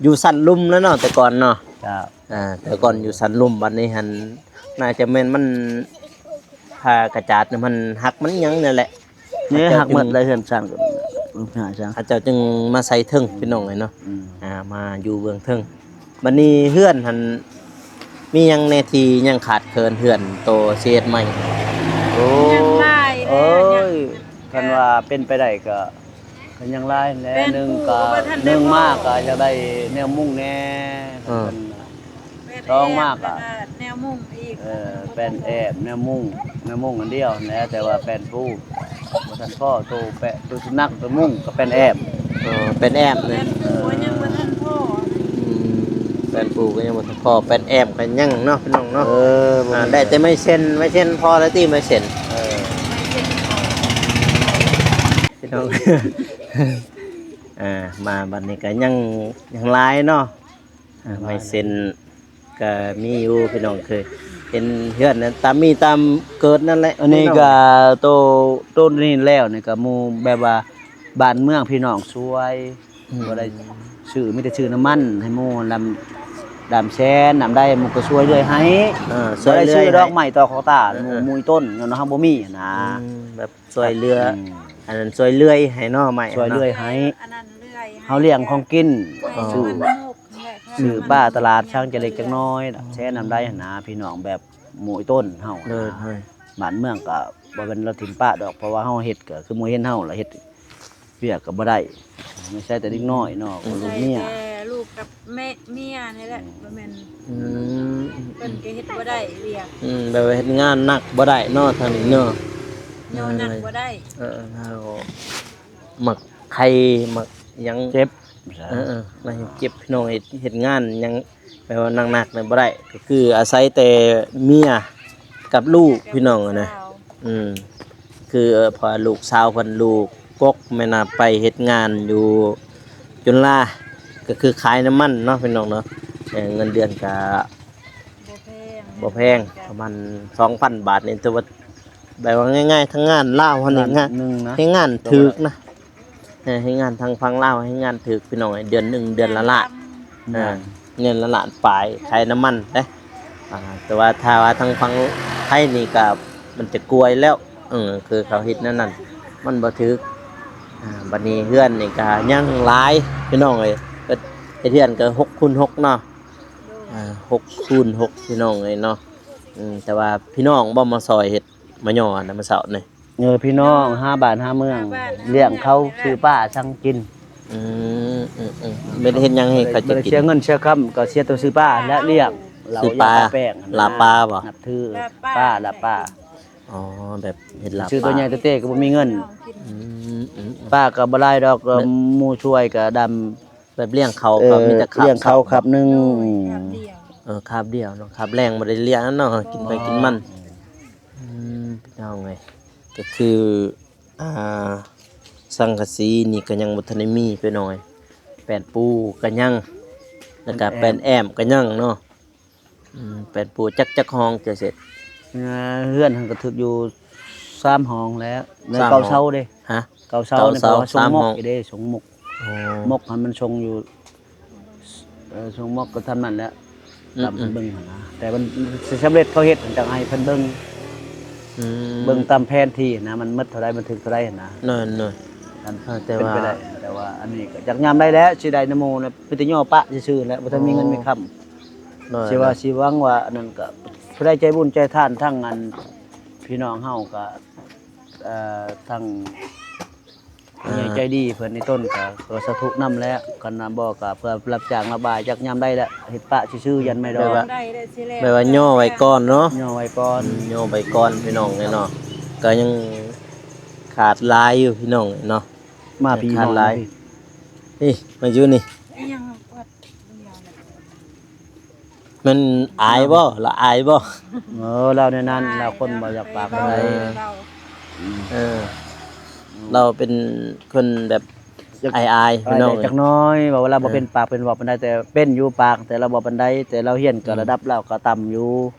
ຢູ່ຊັ້ນລຸ່ມແລ້ວເນາະ ແຕ່ກ່ອນເນາະ ເຈົ້າ ອ່າ ແຕ່ກ່ອນຢູ່ຊັ້ນລຸ່ມ ບັດນີ້ຫັ້ນໜ້າຈະແມ່ນມັນ ຜ້າກະຈາດມັນຫັກມັນຫຍັງນີ້ແຫຼະ ນີ້ຫັກໝົດແລ້ວ ເຮືອນຊານກໍ ເຂົາເຈົ້າຈຶ່ງມາໃສ່ເທິງ ພີ່ນ້ອງເອີຍເນາະ ອືມ ອ່າ ມາຢູ່ເບື້ອງເທິງ ບັດນີ້ເຮືອນຫັ້ນ ມີຫຍັງແດ່ທີ່ຍັງຂາດເຂີນ ເຮືອນໂຕຊິເຮັດໃໝ່? ໂອ້ ຍັງຫຼາຍແລ້ວ ໂອ້ຍ ຍັງ ຄັນວ່າເປັນໄປໄດ້ກໍ ກໍຍັງຫຼາຍແຫຼະ ແປ້ນ ໜຶ່ງກໍ ໜຶ່ງມາກໍຢາກໄດ້ແນວມຸງແດ່ ເອີ ສອງມາກໍ ແນວມຸງອີກ ເອີ ແປ້ນແອ້ມ ແນວມຸງ ແນວມຸງອັນດຽວຫັ້ນແຫຼະ ແຕ່ວ່າແປ້ນປູບໍ່ທັນພໍ ໂຕແປະ ໂຕສຸດໜັກ ໂຕມຸງກໍແປ້ນແອ້ມ ເອີ ແປ້ນແອ້ມນີ້ ແປ້ນປູຍັງບໍ່ທັນພໍ ອືມ ແປ້ນປູກໍຍັງບໍ່ທັນພໍ ແປ້ນແອ້ມກໍຍັງເນາະ ພີ່ນ້ອງເນາະ ເອີ ບໍ່ ອ່າ ໄດ້ແຕ່ໄມ້ເຊັນ ໄມ້ເຊັນພໍແລ້ວຕິ ໄມ້ເຊັນ ເອີ ພີ່ນ້ອງ ອ່າ ມາບັດນີ້ກໍຍັງ ຍັງຫຼາຍເນາະ ອ່າ ໄມ້ເຊັນກໍມີຢູ່ ພີ່ນ້ອງ ຄື ເປັນເຮືອນນັ້ນຕາມມີຕາມເກີດນັ້ນແຫຼະ. ອັນນີ້ກໍໂຕ ໂຕນີ້ແລ້ວນີ້ກໍໝູ່ແບບວ່າບ້ານເມືອງພີ່ນ້ອງຊ່ວຍ ອືມ ບໍ່ໄດ້ຊື້ ມີແຕ່ຊື້ນ້ຳມັນໃຫ້ໝູ່ ນ້ຳ ນ້ຳແຊນ ນ້ຳໃດ ໝູ່ກໍຊ່ວຍເລື້ອຍໃຫ້. ເອີ ຊ່ວຍເລື້ອຍ ບໍ່ໄດ້ຊື້ດອກໄມ້ຕອກຂອງຕາ ເອີ ໝູ່ ເອີ ໝູ່ຕົ້ນ ຍ້ອນວ່າເຮົາບໍ່ມີນະ. ອືມ ແບບ ຊ່ວຍເຫຼືອ ອືມ ອັນນັ້ນຊ່ວຍເລື່ອຍໃຫ້ເນາະ ໄມ້ ຊ່ວຍເລື່ອຍໃຫ້ ອັນນັ້ນເລື່ອຍໃຫ້ ເຮົາລ້ຽງຂອງກິນ ເອີ ຊື້ ຊື້ປາຕະຫຼາດ ຊ່າງຈະເລັກຈັກໜ້ອຍ ແຊນນ້ຳໃດຫັ້ນນະ ພີ່ນ້ອງ ແບບໝູ່ຕົ້ນເຮົາ ເອີ ບ້ານເມືອງກໍບໍ່ແມ່ນລະຖິ້ມປະດອກ ເພາະວ່າເຮົາເຮັດກໍຄືໝູ່ເຫັນເຮົາລະເຮັດວຽກກໍບໍ່ໄດ້ ມີໃຊ້ແຕ່ເດັກນ້ອຍເນາະ ອືມ ກໍລູກເມຍ ໃຊ້ແຕ່ລູກກັບແມ່ ເມຍນີ້ແຫຼະ ອືມ ບໍ່ແມ່ນ ອືມ ເພິ່ນກໍເຮັດບໍ່ໄດ້ວຽກ ອືມ ແບບວ່າເຮັດງານໜັກບໍ່ໄດ້ເນາະ ທາງນີ້ເນາະ ເອີ ເນາະ ໜັກບໍ່ໄດ້ ເອີ ເຮົາມັກໄຂ້ ມັກຫຍັງ ເຈັບ ເອີ ເອີ ມັກເຈັບ ພີ່ນ້ອງ ເຮັດ ເຮັດງານຫຍັງແບບວ່າໜັກໆນີ້ບໍ່ໄດ້ ກໍຄືອາໄສແຕ່ເມຍກັບລູກ ພີ່ນ້ອງ ນະ ອືມ ຄື ເອີ ເພາະວ່າລູກສາວເພິ່ນ ລູກກົກແມ່ນວ່າໄປເຮັດງານຢູ່ຈຸນລາ ກໍຄືຂາຍນ້ຳມັນເນາະ ພີ່ນ້ອງເນາະ ເອີ ເງິນເດືອນກໍບໍ່ແພງ ບໍ່ແພງ ປະມານສອງພັນບາດນີ້ ຖືວ່າແບບວ່າງ່າຍໆ ທາງງານລາວຫັ້ນນີ້ ງານໜຶ່ງນະ ແຮງງານຖືກນະ ເອີ ແຮງງານທາງຝັ່ງລາວ ແຮງງານຖືກ ພີ່ນ້ອງເອີຍ ເດືອນໜຶ່ງເດືອນລະລ້ານ ແມ່ນ ເອີ ເດືອນລະລ້ານປາຍ ຂາຍນ້ຳມັນເດ້ ອ່າ ແຕ່ວ່າຖ້າວ່າທາງຝັ່ງໄທນີ້ກໍມັນຈະກວຍແລ້ວ ເອີ ຄືເຂົາເຮັດແນວນັ້ນ ມັນບໍ່ຖືກ ອ່າ ບັດນີ້ເຮືອນນີ້ກໍຍັງຫຼາຍ ພີ່ນ້ອງເອີຍ ເຮັດເຮືອນກໍຫົກຄູນຫົກເນາະ ອ່າ ຫົກຄູນຫົກ ພີ່ນ້ອງເອີຍເນາະ ອືມ ແຕ່ວ່າພີ່ນ້ອງບໍ່ມາຊ່ອຍເຮັດ ມາຍໍອັນນັ້ນມື້ເຊົ້ານີ້ ເອີ ພີ່ນ້ອງຫາບ້ານຫາເມືອງ ຫາບ້ານຫາເມືອງ ລ້ຽງເຂົາ ຊື້ປາຊ່າງກິນ ອືມ ອືມໆ ບໍ່ໄດ້ເຮັດຫຍັງໃຫ້ເຂົາຈະກິນ ບໍ່ໄດ້ເສຍເງິນເສຍຄຳ ກໍເສຍແຕ່ຊື້ປາແລະລ້ຽງ ຊື້ປາ ເຫຼົ້າຢາປາແປ້ງ ລາປາບໍ່? ນັບຖື ລາປາ ປາ ລາປາ ອໍ ແບບເຮັດລາປາ ຊື້ຕົວໃຫຍ່ຕົວເຕ້ກໍບໍ່ມີເງິນ ອືມໆໆ ປາກໍບໍ່ຫຼາຍດອກ ແບບ ໝູ່ຊ່ວຍກໍດຳ ແບບລ້ຽງເຂົາ ເອີ ກໍມີແຕ່ຄາບ ລ້ຽງເຂົາຄາບໜຶ່ງ ໂດຍ ຄາບດຽວ ເອີ ຄາບດຽວເນາະ ຄາບແລງບໍ່ໄດ້ລ້ຽງເນາະ ກິນໄປກິນມັນ ອືມ ພີ່ນ້ອງເອີຍ ກໍຄື ອ່າ ສັງກະສີນີ້ກໍຍັງບໍ່ທັນໄດ້ມີ ພີ່ນ້ອງເອີຍ ແປ້ນປູກໍຍັງ ແລ້ວກໍແປ້ນແອ້ມກໍຍັງເນາະ ອືມ ແປ້ນປູຈັກ ຈັກຫ້ອງຈະເສັດ ເຮືອນຫັ້ນກໍຖືກຢູ່ສາມຫ້ອງແລ້ວ ໃນເກົ້າເສົາເດ້ ຮະ ເກົ້າເສົາ ເກົ້າເສົາ ນີ້ເພາະວ່າສົ່ງມົກ ສາມຫ້ອງ ເດ້ ສົ່ງມົກ ໂອ້ ມົກຫັ້ນມັນສົ່ງຢູ່ ເອີ ສົ່ງມົກກໍສ່ຳນັ້ນແຫຼະ ອືມ ຕາມເພິ່ນເບິ່ງຫັ້ນນະ ແຕ່ມັນຊິສຳເລັດເຂົາເຮັດຈັ່ງໃຫ້ເພິ່ນເບິ່ງ ອືມ ເບິ່ງຕາມແຜນທີ່ນະ ມັນໝົດເທົ່າໃດ ມັນຖືກເທົ່າໃດຫັ້ນນະ ແມ່ນໆ ອັນ ເອີ ແຕ່ວ່າ ເປັນໄປໄດ້ ແຕ່ວ່າອັນນີ້ກໍຈັກຍາມໃດແຫຼະ ຊິໄດ້ນຳໝູ່ນະ ມີແຕ່ຍໍປະຊື່ໆແຫຼະ ບໍ່ທັນມີເງິນມີຄຳ ໂດຍ ຊິວ່າ ໂດຍ ຊິຫວັງວ່າອັນນັ້ນກໍ ຜູ້ໃດໃຈບຸນໃຈທານ ທັງອັນ ພີ່ນ້ອງເຮົາກໍ ເອີ ທັງ ເອີ ຜູ້ໃຫຍ່ໃຈດີເພິ່ນໃນຕົ້ນກໍຂໍສາທຸນຳແຫຼະ ຄັນວ່າບໍ່ກໍເພື່ອຮັບຈ້າງລະບາຍ ຈັກຍາມໃດແຫຼະ ເຮັດປະຊື່ໆ ຢ້ານແມ່ດອກ ແບບວ່າຍໍໄວ້ກ່ອນເນາະ ຍໍໄວ້ກ່ອນ ອືມ ຍໍໄວ້ກ່ອນ ພີ່ນ້ອງເອີຍເນາະ ກໍຍັງຂາດຫຼາຍຢູ່ ພີ່ນ້ອງເອີຍເນາະ ມາພີ້ ຂາດຫຼາຍ ນີ້ ມາຢູ່ນີ້ ອີຫຍັງ ມັນອາຍບໍ່? ລະອາຍບໍ່? ເອີ ລາວແນວນັ້ນ ລາວຄົນບໍ່ຢາກປາກປານໃດ ເອີ ລາວເປັນຄົນແບບອາຍໆ ພີ່ນ້ອງ ອາຍແດ່ຈັກໜ້ອຍ ເວົ້າລາວບໍ່ເປັນປາກເປັນເວົ້າປານໃດ ແຕ່ເປັນຢູ່ປາກ ແຕ່ລາວບໍ່ປານໃດ ແຕ່ລາວຮຽນກໍລະດັບລາວກໍຕ່ຳຢູ່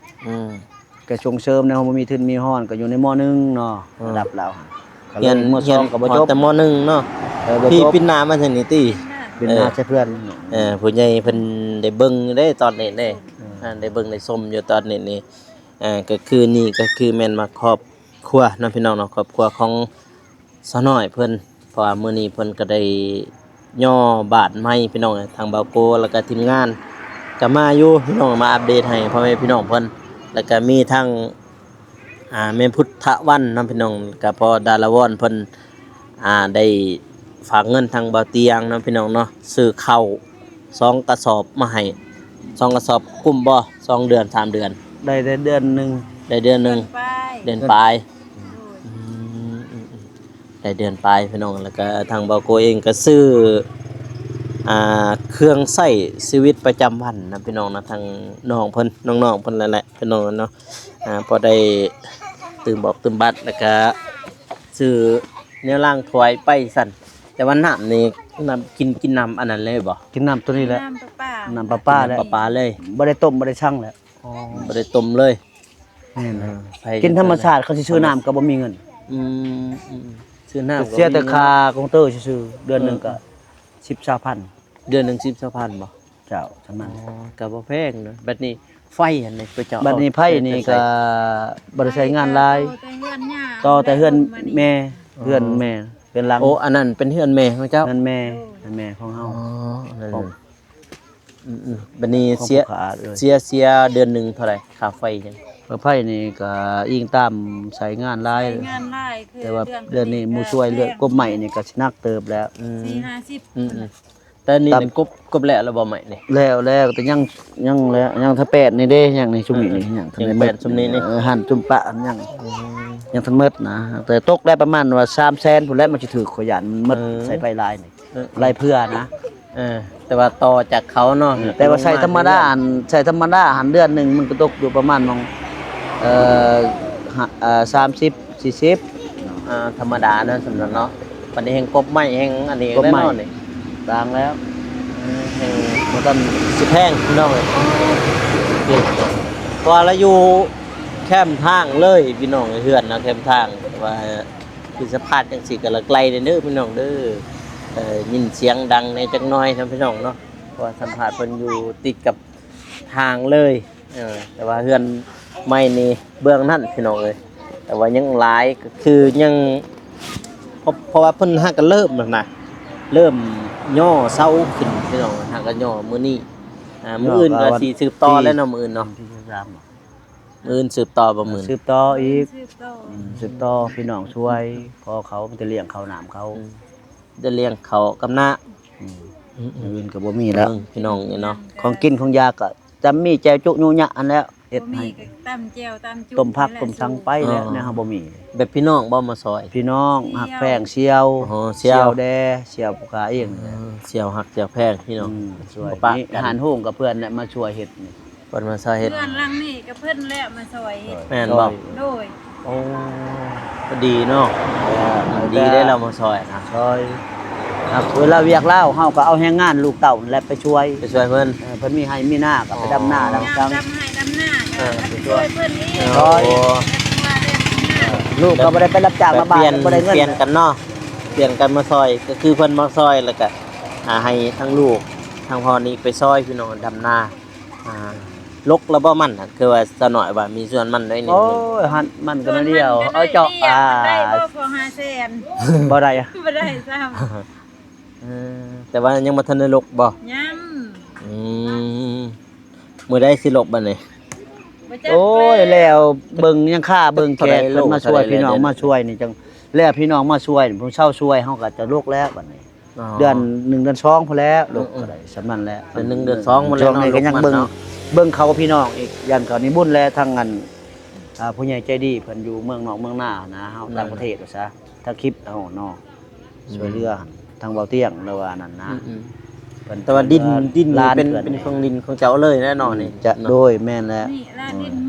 ອືມ ກໍສົ່ງເສີມແນວບໍ່ມີທຶນມີຮອນ ກໍຢູ່ໃນ ມໍໜຶ່ງ ເນາະ ອືມ ລະດັບລາວ ກໍເລີຍ ຮຽນ ມໍສອງກໍບໍ່ຈົບ ຮຽນຮອດແຕ່ ມໍໜຶ່ງ ເນາະ ເອີ ບໍ່ຈົບ ພີ້ປິ່ນໜ້າມາທາງນີ້ຕິ ເອີ ເປັນໜ້າໃສ່ເພື່ອນ ເອີ ຜູ້ໃຫຍ່ເພິ່ນໄດ້ເບິ່ງເດ້ຕອນນີ້ເດ້ ເອີ ອ່າ ໄດ້ເບິ່ງໄດ້ຊົມຢູ່ຕອນນີ້ນີ້ ອ່າ ກໍຄືນີ້ກໍຄືແມ່ນວ່າຄອບຄົວເນາະ ພີ່ນ້ອງເນາະ ຄອບຄົວຂອງສາວນ້ອຍເພິ່ນ ເພາະວ່າມື້ນີ້ເພິ່ນກໍໄດ້ຍໍບ້ານໃໝ່ ພີ່ນ້ອງເອີຍ ທາງບ່າວໂກ ແລ້ວກໍທີມງານກໍມາຢູ່ ພີ່ນ້ອງ ມາອັບເດດໃຫ້ພໍ່ແມ່ພີ່ນ້ອງເພິ່ນ ແລ້ວກໍມີທັງ ອ່າ ແມ່ພຸດທະວັນເນາະ ພີ່ນ້ອງ ກໍພໍ່ດາລາວອນເພິ່ນ ອ່າ ໄດ້ຝາກເງິນທາງບ່າວຕຽງເນາະ ພີ່ນ້ອງເນາະ ຊື້ເຂົ້າສອງກະສອບມາໃຫ້ ສອງກະສອບກຸ້ມບໍ່? ສອງເດືອນ ສາມເດືອນ ໄດ້ແຕ່ເດືອນໜຶ່ງ ໄດ້ເດືອນໜຶ່ງ ເດືອນປາຍ ເດືອນປາຍ ໂດຍ ອືມ ໄດ້ເດືອນປາຍ ພີ່ນ້ອງ ແລ້ວກໍທາງບ່າວໂກເອງກໍຊື້ ອ່າ ເຄື່ອງໃຊ້ຊີວິດປະຈຳວັນນະ ພີ່ນ້ອງນະ ທາງນ້ອງເພິ່ນ ນ້ອງໆເພິ່ນນັ້ນແຫຼະ ພີ່ນ້ອງເນາະ ອ່າ ພໍໄດ້ຕື່ມບອກຕື່ມບັດ ແລ້ວກະຊື້ແນວລ້າງຖ້ວຍໄປຊັ້ນ ແຕ່ວ່ານ້ຳນີ້ ນ້ຳ ກິນ ກິນນ້ຳອັນນັ້ນເລີຍບໍ່? ກິນນ້ຳໂຕນີ້ແຫຼະ ນ້ຳປະປາ ນ້ຳປະປາແຫຼະ ນ້ຳປະປາເລີຍ ບໍ່ໄດ້ຕົ້ມ ບໍ່ໄດ້ຊັ່ງແຫຼະ ອໍ ບໍ່ໄດ້ຕົ້ມເລີຍ ແມ່ນແຫຼະ. ເອີ ໄຟ ກິນທຳມະຊາດ ຄັນຊິຊື້ນ້ຳກໍບໍ່ມີເງິນ. ອືມ ອືມ ຊື້ນ້ຳກໍບໍ່ມີເງິນ ເສຍແຕ່ຄ່າຄອມພິວເຕີຊື່ໆ ເດືອນໜຶ່ງກໍ ເອີ ສິບ ຊາວພັນ. ເດືອນໜຶ່ງສິບ ຊາວພັນບໍ່? ເຈົ້າ ສ່ຳນັ້ນ. ອໍ ກໍບໍ່ແພງເນາະ. ບັດນີ້ໄຟຫັ້ນນີ້ ເຂົາເຈົ້າ ບັດນີ້ໄຟນີ້ກໍບໍ່ໄດ້ໃຊ້ງານຫຼາຍ ຕໍ່ແຕ່ເຮືອນແມ່ ອໍ ເຮືອນແມ່ ເຮືອນຫຼັງ. ໂອ້ ອັນນັ້ນເປັນເຮືອນແມ່ຂອງເຈົ້າ? ເຮືອນແມ່ ເຮືອນແມ່ຂອງເຮົາ. ອໍ ນັ້ນ ອືມໆ. ບັດນີ້ເສຍ ເສຍ ເສຍເດືອນໜຶ່ງເທົ່າໃດ ຄ່າໄຟຫຍັງ? ຄ່າໄຟນີ້ກໍອີງຕາມໃຊ້ງານຫຼາຍ ໃຊ້ງານຫຼາຍ ແຕ່ວ່າເດືອນນີ້ໝູ່ຊ່ວຍເລື່ອງກົບໄມ້ນີ້ກໍຊິໜັກເຕີບແລ້ວ. ອືມ ສີ່ຫ້າສິບ ອືມໆ. ແຕ່ນີ້ ກ ກົບ ກົບແລ້ວລະບໍ່ໄມ້ນີ້? ແລ້ວ ແລ້ວ ແຕ່ຍັງ ຍັງແລ້ວ ຍັງທັນແປດນີ້ເດ້ ຍັງນີ້ຊຸມນີ້ ຍັງທັນໄດ້ໝົດ ຊຸມນີ້ນີ້. ເອີ ຫັ້ນ ຊຸມປະຍັງ ຍັງທັນໝົດນະ. ແຕ່ຕົກໄດ້ປະມານວ່າສາມແສນພຸ້ນແຫຼະ ມັນຊິຖືກ ຂ້ອຍຢ້ານມັນໝົດ ເອີ ໃຊ້ໄຟຫຼາຍນີ້ ເອີ ຫຼາຍເພື່ອນະ. ເອີ ແຕ່ວ່າຕໍ່ຈາກເຂົາເນາະ ເອີ ແຕ່ວ່າໃຊ້ທຳມະດາຫັ້ນ ໃຊ້ທຳມະດາຫັ້ນ ເດືອນໜຶ່ງມັນກໍຕົກຢູ່ປະມານໝ່ອງ ເອີ ຫ້າ ເອີ ສາມສິບ ສີ່ສິບ ອ່າ ທຳມະດາເນາະ ສຳລັບເນາະ. ບັດນີ້ແຮ່ງກົບໄມ້ແຮ່ງອັນນີ້ ກົບໄມ້ແລ້ວເນາະນີ້ ຕ່າງແລ້ວ ເອີ ແຮ່ງບໍ່ທັນຊິແພງພີ່ນ້ອງເອີຍ. ເພາະວ່າລາວຢູ່ແຄມທາງເລີຍພີ່ນ້ອງເອີຍ ເຮືອນນະແຄມທາງ ແຕ່ວ່າຄືສະພາບຈັ່ງຊີ້ກໍລະໄກແດ່ເດີພີ່ນ້ອງເດີ. ເອີ ຍິນສຽງດັງແດ່ຈັກໜ້ອຍນະພີ່ນ້ອງເນາະ ເພາະວ່າສຳພາດເພິ່ນຢູ່ຕິດກັບ ທາງເລີຍ. ເອີ ແຕ່ວ່າເຮືອນໃໝ່ນີ້ເບື້ອງນັ້ນພີ່ນ້ອງເອີຍ ແຕ່ວ່າຍັງຫຼາຍ ກໍຄືຍັງ ເພາະ ເພາະວ່າເພິ່ນຫາກະເລີ່ມຫັ້ນນະ ເລີ່ມຍໍເສົາຂຶ້ນພີ່ນ້ອງ ຫາກະຍໍມື້ນີ້. ອ່າ ມື້ອື່ນກໍຊິສືບຕໍ່ແລ້ວເນາະ ມື້ອື່ນເນາະ ມື້ອື່ນສືບຕໍ່ບໍ່? ມື້ອື່ນສືບຕໍ່ອີກ ສືບຕໍ່ ອືມ ສືບຕໍ່ ພີ່ນ້ອງຊ່ວຍ ພໍເຂົາ ມີແຕ່ລ້ຽງເຂົ້ານ້ຳເຂົາ ອືມ ໄດ້ລ້ຽງເຂົ້າກັບນ້າ ອືມ ອືມໆ ຢ່າງອື່ນກໍບໍ່ມີແລ້ວ ເບິ່ງພີ່ນ້ອງນີ້ເນາະ ຂອງກິນຂອງຢາກໍຈຳມີແຈ່ວຈຸຍຸຍະຫັ້ນແຫຼະ ເຮັດໃຫ້ ບໍ່ມີກໍຕຳແຈ່ວຕຳຈຸ ຕົ້ມຜັກຕົ້ມສັງໄປແຫຼະ ອໍ ແນວເຮົາບໍ່ມີ. ແບບພີ່ນ້ອງບໍ່ມາຊ່ອຍ? ພີ່ນ້ອງ ສຽວ ຮັກແພງ ສ່ຽວ ອໍ ສ່ຽວ ສ່ຽວແດ່ ສ່ຽວຜູ້ຂ້າເອງ ອໍ ແຫຼະ ສ່ຽວຮັກສ່ຽວແພງພີ່ນ້ອງ ອືມ ຊ່ວຍ ມີຮ້ານໂຮງກັບເພື່ອນແຫຼະ ມາຊ່ວຍເຮັດນີ້. ເພິ່ນມາຊ່ອຍເຮັດ ເຮືອນຫຼັງນີ້ກໍເພິ່ນແຫຼະມາຊ່ອຍເຮັດ ແມ່ນບໍ່? ໂດຍ ໂອ້ ກໍດີເນາະ ເອີ ດີໄດ້ລາວມາຊ່ອຍນະ ຊ່ອຍ ເວລາວຽກລາວ ເຮົາກໍເອົາແຮງງານລູກເຕົ້ານັ້ນແຫຼະໄປຊ່ວຍ ໄປຊ່ວຍເພິ່ນ ເອີ ເພິ່ນມີໄຮ່ມີນາກໍໄປດຳນາດຳສັງ ດຳໄຮ່ດຳນາ ເອີ ໄປຊ່ວຍເພິ່ນອີກ ຊ່ອຍ ລູກກໍບໍ່ໄດ້ໄປຮັບຈ້າງລະບານ ບໍ່ໄດ້ເງິນ ປ່ຽນກັນເນາະ ປ່ຽນກັນມາຊ່ອຍ ກໍຄືເພິ່ນມາຊ່ອຍ ແລ້ວກໍ ອ່າ ໃຫ້ທັງລູກທັງພໍ່ນີ້ໄປຊ່ອຍພີ່ນ້ອງດຳນາ. ອ່າ ລົກລະບໍ່ມັນນະ ຄືວ່າສາວນ້ອຍວ່າມີສວນມັນໜ້ອຍໜຶ່ງ. ໂອ້ຍ ຫັ້ນມັນກໍໜ້ອຍດຽວ ເອົາເຈາະ ມັນໄດ້ບໍ່ພໍຫ້າແສນ ບໍ່ໄດ້ ບໍ່ໄດ້ຊ້ຳ ເອີ ແຕ່ວ່າຍັງບໍ່ທັນໄດ້ລົກບໍ່? ຍັງ ອືມ ມື້ໃດຊິລົກບັດນີ້? ບໍ່ຈັກ ໂອ້ຍ ແລ້ວ ແລ້ວເບິ່ງຍັງຄາເບິ່ງແຂກເພິ່ນມາຊ່ວຍ ພີ່ນ້ອງມາຊ່ວຍນີ້ ຈັ່ງແລ້ວພີ່ນ້ອງມາຊ່ວຍ ຜູ້ເຊົ່າຊ່ວຍ ເຮົາກໍຈະລົກແລ້ວບັດນີ້. ອໍ ເດືອນໜຶ່ງເດືອນສອງພຸ້ນແຫຼະ ອືມໆ ລົກກໍໄດ້ສ່ຳນັ້ນແຫຼະ ເດືອນໜຶ່ງເດືອນສອງພຸ້ນແຫຼະເນາະ ຊ່ວງນີ້ກໍຍັງເບິ່ງ ເບິ່ງເຂົາພີ່ນ້ອງອີກ ຢ້ານເຂົານິມົນແຫຼະ ທາງອັນ ອ່າ ຜູ້ໃຫຍ່ໃຈດີເພິ່ນຢູ່ເມືອງນອກເມືອງນານະ ເຮົາ ແມ່ນ ຕ່າງປະເທດວ່າຊະ ທາງຄລິບເຮົາເນາະ ອືມ ຊ່ວຍເຫຼືອທາງເບົາຕຽງ ຫຼືວ່ານັ້ນນະ ອືມໆ ເພິ່ນ ແຕ່ວ່າດິນ ດິນນີ້ເປັນ ເປັນຂອງດິນຂອງເຈົ້າເລີຍແນ່ນອນນີ້ ອືມ ຈະ ເນາະ ໂດຍ ແມ່ນແຫຼະ ນີ້ລະ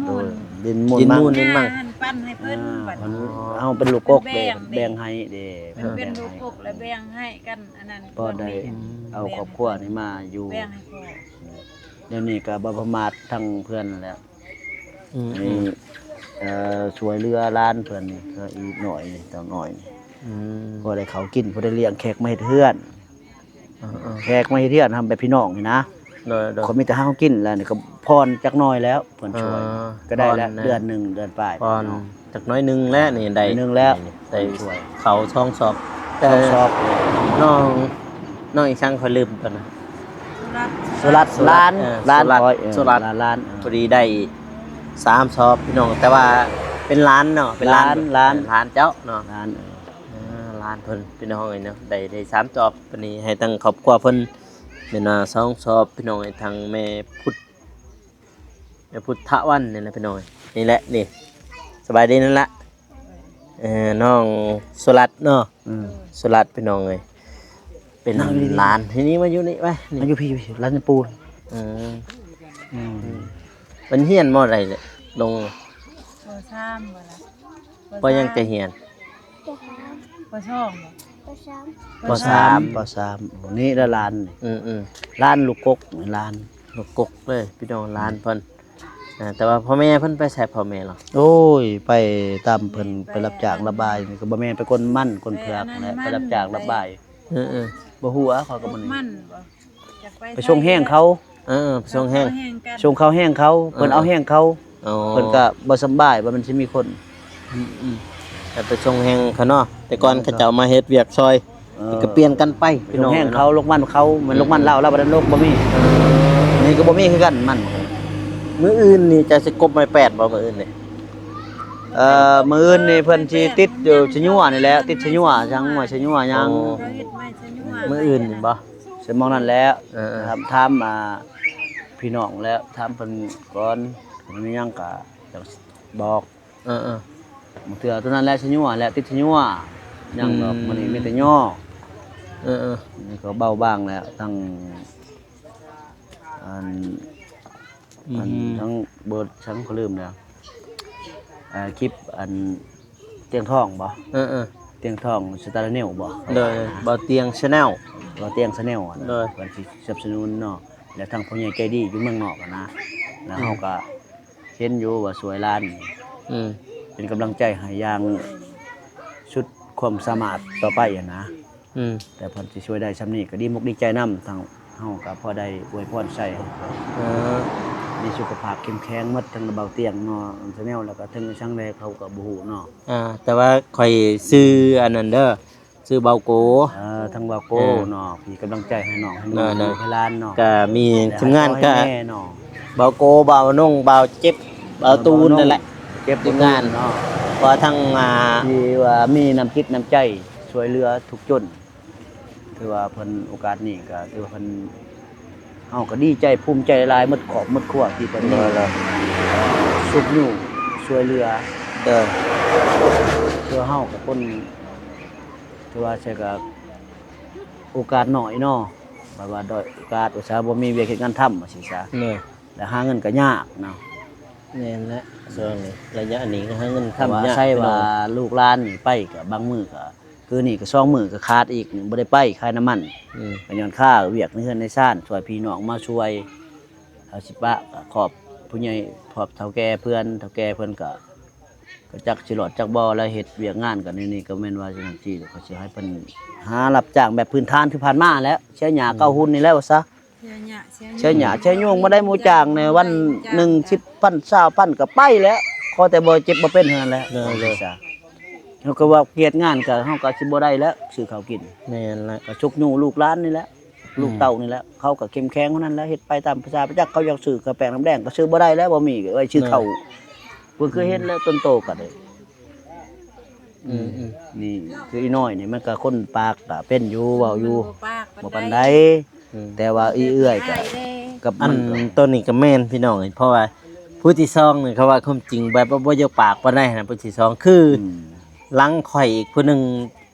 ອືມ ດິນມູນ ໂດຍ ດິນມູນ ດິນມູນ ມັນ ຫັ້ນປັນໃຫ້ເພິ່ນ ອ່າ ບັດ ເຮົາເປັນລູກກົກເດ້ ເພິ່ນແບ່ງ ແບ່ງໃຫ້ເດ້ ເພິ່ນເປັນລູກກົກ ແລ້ວແບ່ງໃຫ້ກັນ ອັນນັ້ນ ພໍໄດ້ ອືມ ເອົາຄອບຄົວນີ້ມາຢູ່ ແບ່ງໃຫ້ພໍ່ ດຽວນີ້ກໍບໍ່ປະໝາດທັງເພື່ອນແລ້ວ ອືມ ໃຫ້ ເອີ ຊ່ວຍເຫຼືອຫຼານເພິ່ນນີ້ ເອີ ອີກໜ້ອຍນີ້ ເຕົ້ານ້ອຍນີ້ ອືມ ພໍໄດ້ເຂົ້າກິນ ພໍໄດ້ລ້ຽງແຂກມາເຮັດເຮືອນ ເອີໆ ແຂກມາເຮັດເຮືອນ ທຳແບບພີ່ນ້ອງນີ້ນະ ໂດຍໆ ເຂົາມີແຕ່ຫາເຮົາກິນແລ້ວນີ້ກໍຜ່ອນຈັກໜ້ອຍແລ້ວ ເພິ່ນຊ່ວຍ ອ່າ ກໍໄດ້ແລ້ວ ຜ່ອນນະ ເດືອນໜຶ່ງເດືອນປາຍ ຜ່ອນເນາະ ຈັກໜ້ອຍໜຶ່ງແລ້ວນີ້ໄດ້ ໜຶ່ງແລ້ວ ໄດ້ ເພິ່ນຊ່ວຍ ເຂົ້າສອງສອບ ສອງສອບ ນ້ອງ ນ້ອງອີ່ສັງ ຂ້ອຍລືມຕົວນະ ສຸລັດ ສຸລັດ ຫຼານ ເອີ ຫຼານ ສຸລັດ ຂ້ອຍ ເອີ ສຸລັດ ຫຼານ ຫຼານ ເອີ ພໍດີໄດ້ສາມສອບພີ່ນ້ອງ ແຕ່ວ່າເປັນຫຼານເນາະ ເປັນຫຼານ ຫຼານ ຫຼານ ເອີ ຫຼານເຈົ້າເນາະ ຫຼານ ເອີ ເອີ ຫຼານເພິ່ນພີ່ນ້ອງເອີຍເນາະ ໄດ້ ໄດ້ສາມສອບ ບາດນີ້ໃຫ້ທາງຄອບຄົວເພິ່ນແມ່ນວ່າສອງສອບພີ່ນ້ອງເອີຍ ທາງແມ່ພຸດ ແມ່ພຸດທະວັນນີ້ນະພີ່ນ້ອງເອີຍ ນີ້ແຫຼະ ນີ້ ສະບາຍດີນັ້ນລະ ເອີ ນ້ອງສຸລັດເນາະ ອືມ ສຸລັດພີ່ນ້ອງເອີຍ ເປັນ ນັ່ງດີໆ ຫຼານ ທີ່ນີ້ ມາຢູ່ນີ້ໄວ້ ມາຢູ່ພີ້ ຢູ່ພີ້ ຫຼານປູ່ ອືມ ອືມ ເພິ່ນຮຽນ ມໍໃດແຫຼະ ລົງ ປໍສາມບໍ່ລະ ປໍ ປໍ ຍັງແຕ່ຮຽນ ປໍສອງບໍ່ ປໍສາມ ປໍສາມ ປໍສາມ ໂອ້ ນີ້ລະຫຼານນີ້ ອືມໆ ຫຼານລູກກົກ ຫຼານລູກກົກເລີຍ ພີ່ນ້ອງ ຫຼານເພິ່ນ ອ່າ ແຕ່ວ່າພໍ່ແມ່ເພິ່ນໄປໃສ ພໍ່ແມ່ລາວ? ໂອ້ຍ ໄປຕາມເພິ່ນ ໄປຮັບຈ້າງຮັບບາຍ ນີ້ກໍບໍ່ແມ່ນ ໄປກົນມັນກົນເຜືອກແຫຼະ ໄປຮັບຈ້າງຮັບບາຍ. ເອີໆ ບໍ່ຮູ້ວ່າ ຂ້ອຍກໍບໍ່ຮູ້ ມັນບໍ່ ຢາກໄປ ໄປສົ່ງແຮງເຂົາ. ເອີໆ ໄປສົ່ງແຮງ ໄປສົ່ງເຂົາແຮງເຂົາ ເພິ່ນເອົາແຮງເຂົາ. ເອີ ເພິ່ນກໍບໍ່ສຳບາຍ ວ່າມັນຊິມີຄົນ ອືມໆ ກໍໄປສົ່ງແຮງເຂົາເນາະ. ແຕ່ກ່ອນເຂົາເຈົ້າມາເຮັດວຽກຊ່ອຍ ເອີ ກໍປ່ຽນກັນໄປ ໄປສົ່ງແຮງເຂົາ ລົກມັນເຂົາ ແມ່ນລົກມັນລາວ ລາວບໍ່ໄດ້ລົກ ບໍ່ມີ. ເອີ ນີ້ກໍບໍ່ມີຄືກັນມັນ. ມື້ອື່ນນີ້ເຈົ້າຊິກົບໄມ້ແປດບໍ່ ມື້ອື່ນນີ້? ເອີ ມື້ອື່ນນີ້ເພິ່ນຊິຕິດຢູ່ຊະຍົວນີ້ແຫຼະ ຕິດຊະຍົວ ຊ່າງໄມ້ຊະຍົວຫຍັງ. ອໍ ມື້ອື່ນນີ້ບໍ່? ໃສ່ໝ່ອງນັ້ນແຫຼະ. ເອີໆ ຖາມ ຖາມ ອ່າ ພີ່ນ້ອງແລ້ວ ຖາມເພິ່ນກ່ອນ ມີຫຍັງກະຈັ່ງບອກ. ເອີໆ ບາງເທື່ອຕົວນັ້ນແຫຼະ ຊະຍົວແຫຼະ ຕິດຊະຍົວ ຍັງດອກ. ອືມ ມື້ນີ້ມີແຕ່ຍໍ້. ເອີໆ ນີ້ກໍເບົາບາງແລ້ວ ທັງ ອັນ ອັນ ອືມ ທັງເບີດ ທັງ ຂ້ອຍລືມແລ້ວ ອ່າ ຄລິບ ອັນ ຕຽງທອງບໍ່? ເອີໆ ຕຽງທອງ Star Channel ບໍ່? ໂດຍ ເບົາຕຽງ Channel ເບົາຕຽງ Channel ຫັ້ນນະ. ໂດຍ ເພິ່ນຊິສະໜັບສະໜູນເນາະ ແລະ ທັງຜູ້ໃຫຍ່ໃຈດີຢູ່ເມືອງນອກຫັ້ນນະ ແລ້ວເຮົາ ອືມ ກໍເຫັນຢູ່ວ່າຊ່ວຍຫຼານ. ອືມ ເປັນກຳລັງໃຈໃຫ້ຢ່າງສຸດຄວາມສາມາດຕໍ່ໄປຫັ້ນນະ. ອືມ ແຕ່ເພິ່ນຊິຊ່ວຍໄດ້ຊ່ຳນີ້ກໍດີມົກດີໃຈນຳ ທາງເຮົາກໍພໍໄດ້ອວຍພອນໃສ່ ເອີ ມີສຸຂະພາບເຂັ້ມແຂງໝົດ ທັງເບົາຕຽງເນາະ Channel ແລ້ວກໍເຖິງຊ່າງໃດເຂົາກໍບໍ່ຮູ້ເນາະ. ອ່າ ແຕ່ວ່າຂ້ອຍຊື່ອັນນັ້ນເດີ ຊື່ເບົາໂກ. ເອີ ທັງເບົາໂກ ເອີ ເນາະ ເປັນກຳລັງໃຈໃຫ້ນ້ອງ ໃຫ້ລູກ ໃຫ້ຫຼານເນາະ. ກໍມີທີມງານກໍ ເບົາໂກ ເບົານົງ ເບົາເຈັບ ເບົາຕູນນັ້ນແຫຼະ ເຈັບ ທີມງານເນາະ ເພາະວ່າທັງ ອ່າ ທີ່ວ່າມີນ້ຳຈິດນ້ຳໃຈຊ່ວຍເຫຼືອທຸກຈົນ ຖືວ່າເພິ່ນ ໂອກາດນີ້ກໍຖືວ່າເພິ່ນ ເຮົາກໍດີໃຈພູມໃຈຫຼາຍ ໝົດຄອບໝົດຄົວທີ່ເພິ່ນ ໂດຍ ຊຸກຍູ້ຊ່ວຍເຫຼືອ. ໂດຍ ຄືເຮົາກໍຄົນ ຖືວ່າໃຊ້ກໍໂອກາດໜ້ອຍເນາະ ແບບວ່າດ້ອຍໂອກາດ ອຸດສ່າບໍ່ມີວຽກເຮັດງານທຳ ວ່າຊີ້ຊະ. ໂດຍ ແລ້ວຫາເງິນກໍຍາກເນາະ. ແມ່ນແຫຼະ ຊ່ວງນີ້ ໄລຍະນີ້ກໍຫາເງິນທຳຍາກ ໃຊ້ວ່າລູກຫຼານນີ້ໄປກໍບາງມື້ກໍ ຄືນີ້ກໍສອງມື້ກໍຂາດອີກ ບໍ່ໄດ້ໄປຂາຍນ້ຳມັນ. ອືມ ກໍຍ້ອນຄ່າວຽກໃນເຮືອນໃນຊານ ຊ່ວຍພີ່ນ້ອງມາຊ່ວຍ ເຮົາຊິປະ ກໍຂອບຜູ້ໃຫຍ່ ຂອບເຖົ້າແກ່ເພື່ອນ ເຖົ້າແກ່ເພິ່ນກໍ ກໍຈັກຊິລອດຈັກບໍ່ ແລ້ວເຮັດວຽກງານກັນຢູ່ນີ້ ກໍແມ່ນວ່າຈັ່ງຊີ້ ກໍຊິໃຫ້ເພິ່ນຫາຮັບຈ້າງແບບພື້ນຖານຄືຜ່ານມາແຫຼະ ເສຍຫຍ້າ ອືມ ເກົ້າຮຸ່ນນີ້ແຫຼະວ່າຊະ. ເສຍຫຍ້າ ເສຍຫຍ້າ ເສຍຫຍ້າ ເສຍຍຸງ ບໍ່ໄດ້ໝູ່ຈ້າງໃນວັນໜຶ່ງ ສິບພັນ ຊາວພັນ ກໍໄປແຫຼະ ຂໍແຕ່ບໍ່ເຈັບບໍ່ເປັນເທົ່ານັ້ນແຫຼະ. ໂດຍ ໂດຍ ເຮົາກໍວ່າກຽດງານກໍ ເຮົາກໍຊິບໍ່ໄດ້ແລ້ວ ຊື້ເຂົ້າກິນ. ແມ່ນແຫຼະ ກໍຊຸກຍູ້ລູກຫຼານນີ້ແຫຼະ ອືມ ລູກເຕົ້ານີ້ແຫຼະ ເຂົາກໍເຂັ້ມແຂງເທົ່ານັ້ນແຫຼະ ເຮັດໄປຕາມພາສາ ຈັກເຂົາຢາກຊື້ກໍແປ້ງນ້ຳແດງກໍຊື້ບໍ່ໄດ້ແລ້ວ ບໍ່ມີ ໄວ້ຊື້ເຂົ້າ. ແມ່ນ ເພິ່ນຄືເຫັນແລ້ວ ອືມ ຕົນໂຕກໍໄດ້. ອືມໆ ນີ້ຄືອີນ້ອຍນີ້ ມັນກໍຄົນປາກກໍເປັນຢູ່ ເວົ້າຢູ່ ມັນບໍ່ປາກປານໃດ ບໍ່ປານໃດ. ອືມ ແຕ່ວ່າອີເອື້ອຍກໍ ກັບມັນ ອືມ ຕົວນີ້ກໍແມ່ນພີ່ນ້ອງ ເພາະວ່າຜູ້ທີສອງນີ້ ເຂົາວ່າຄວາມຈິງແບບວ່າບໍ່ຢາກປາກປານໃດຫັ້ນນະ ຜູ້ທີສອງຄື ອືມ ຫຼັງຂ້ອຍອີກຜູ້ໜຶ່ງ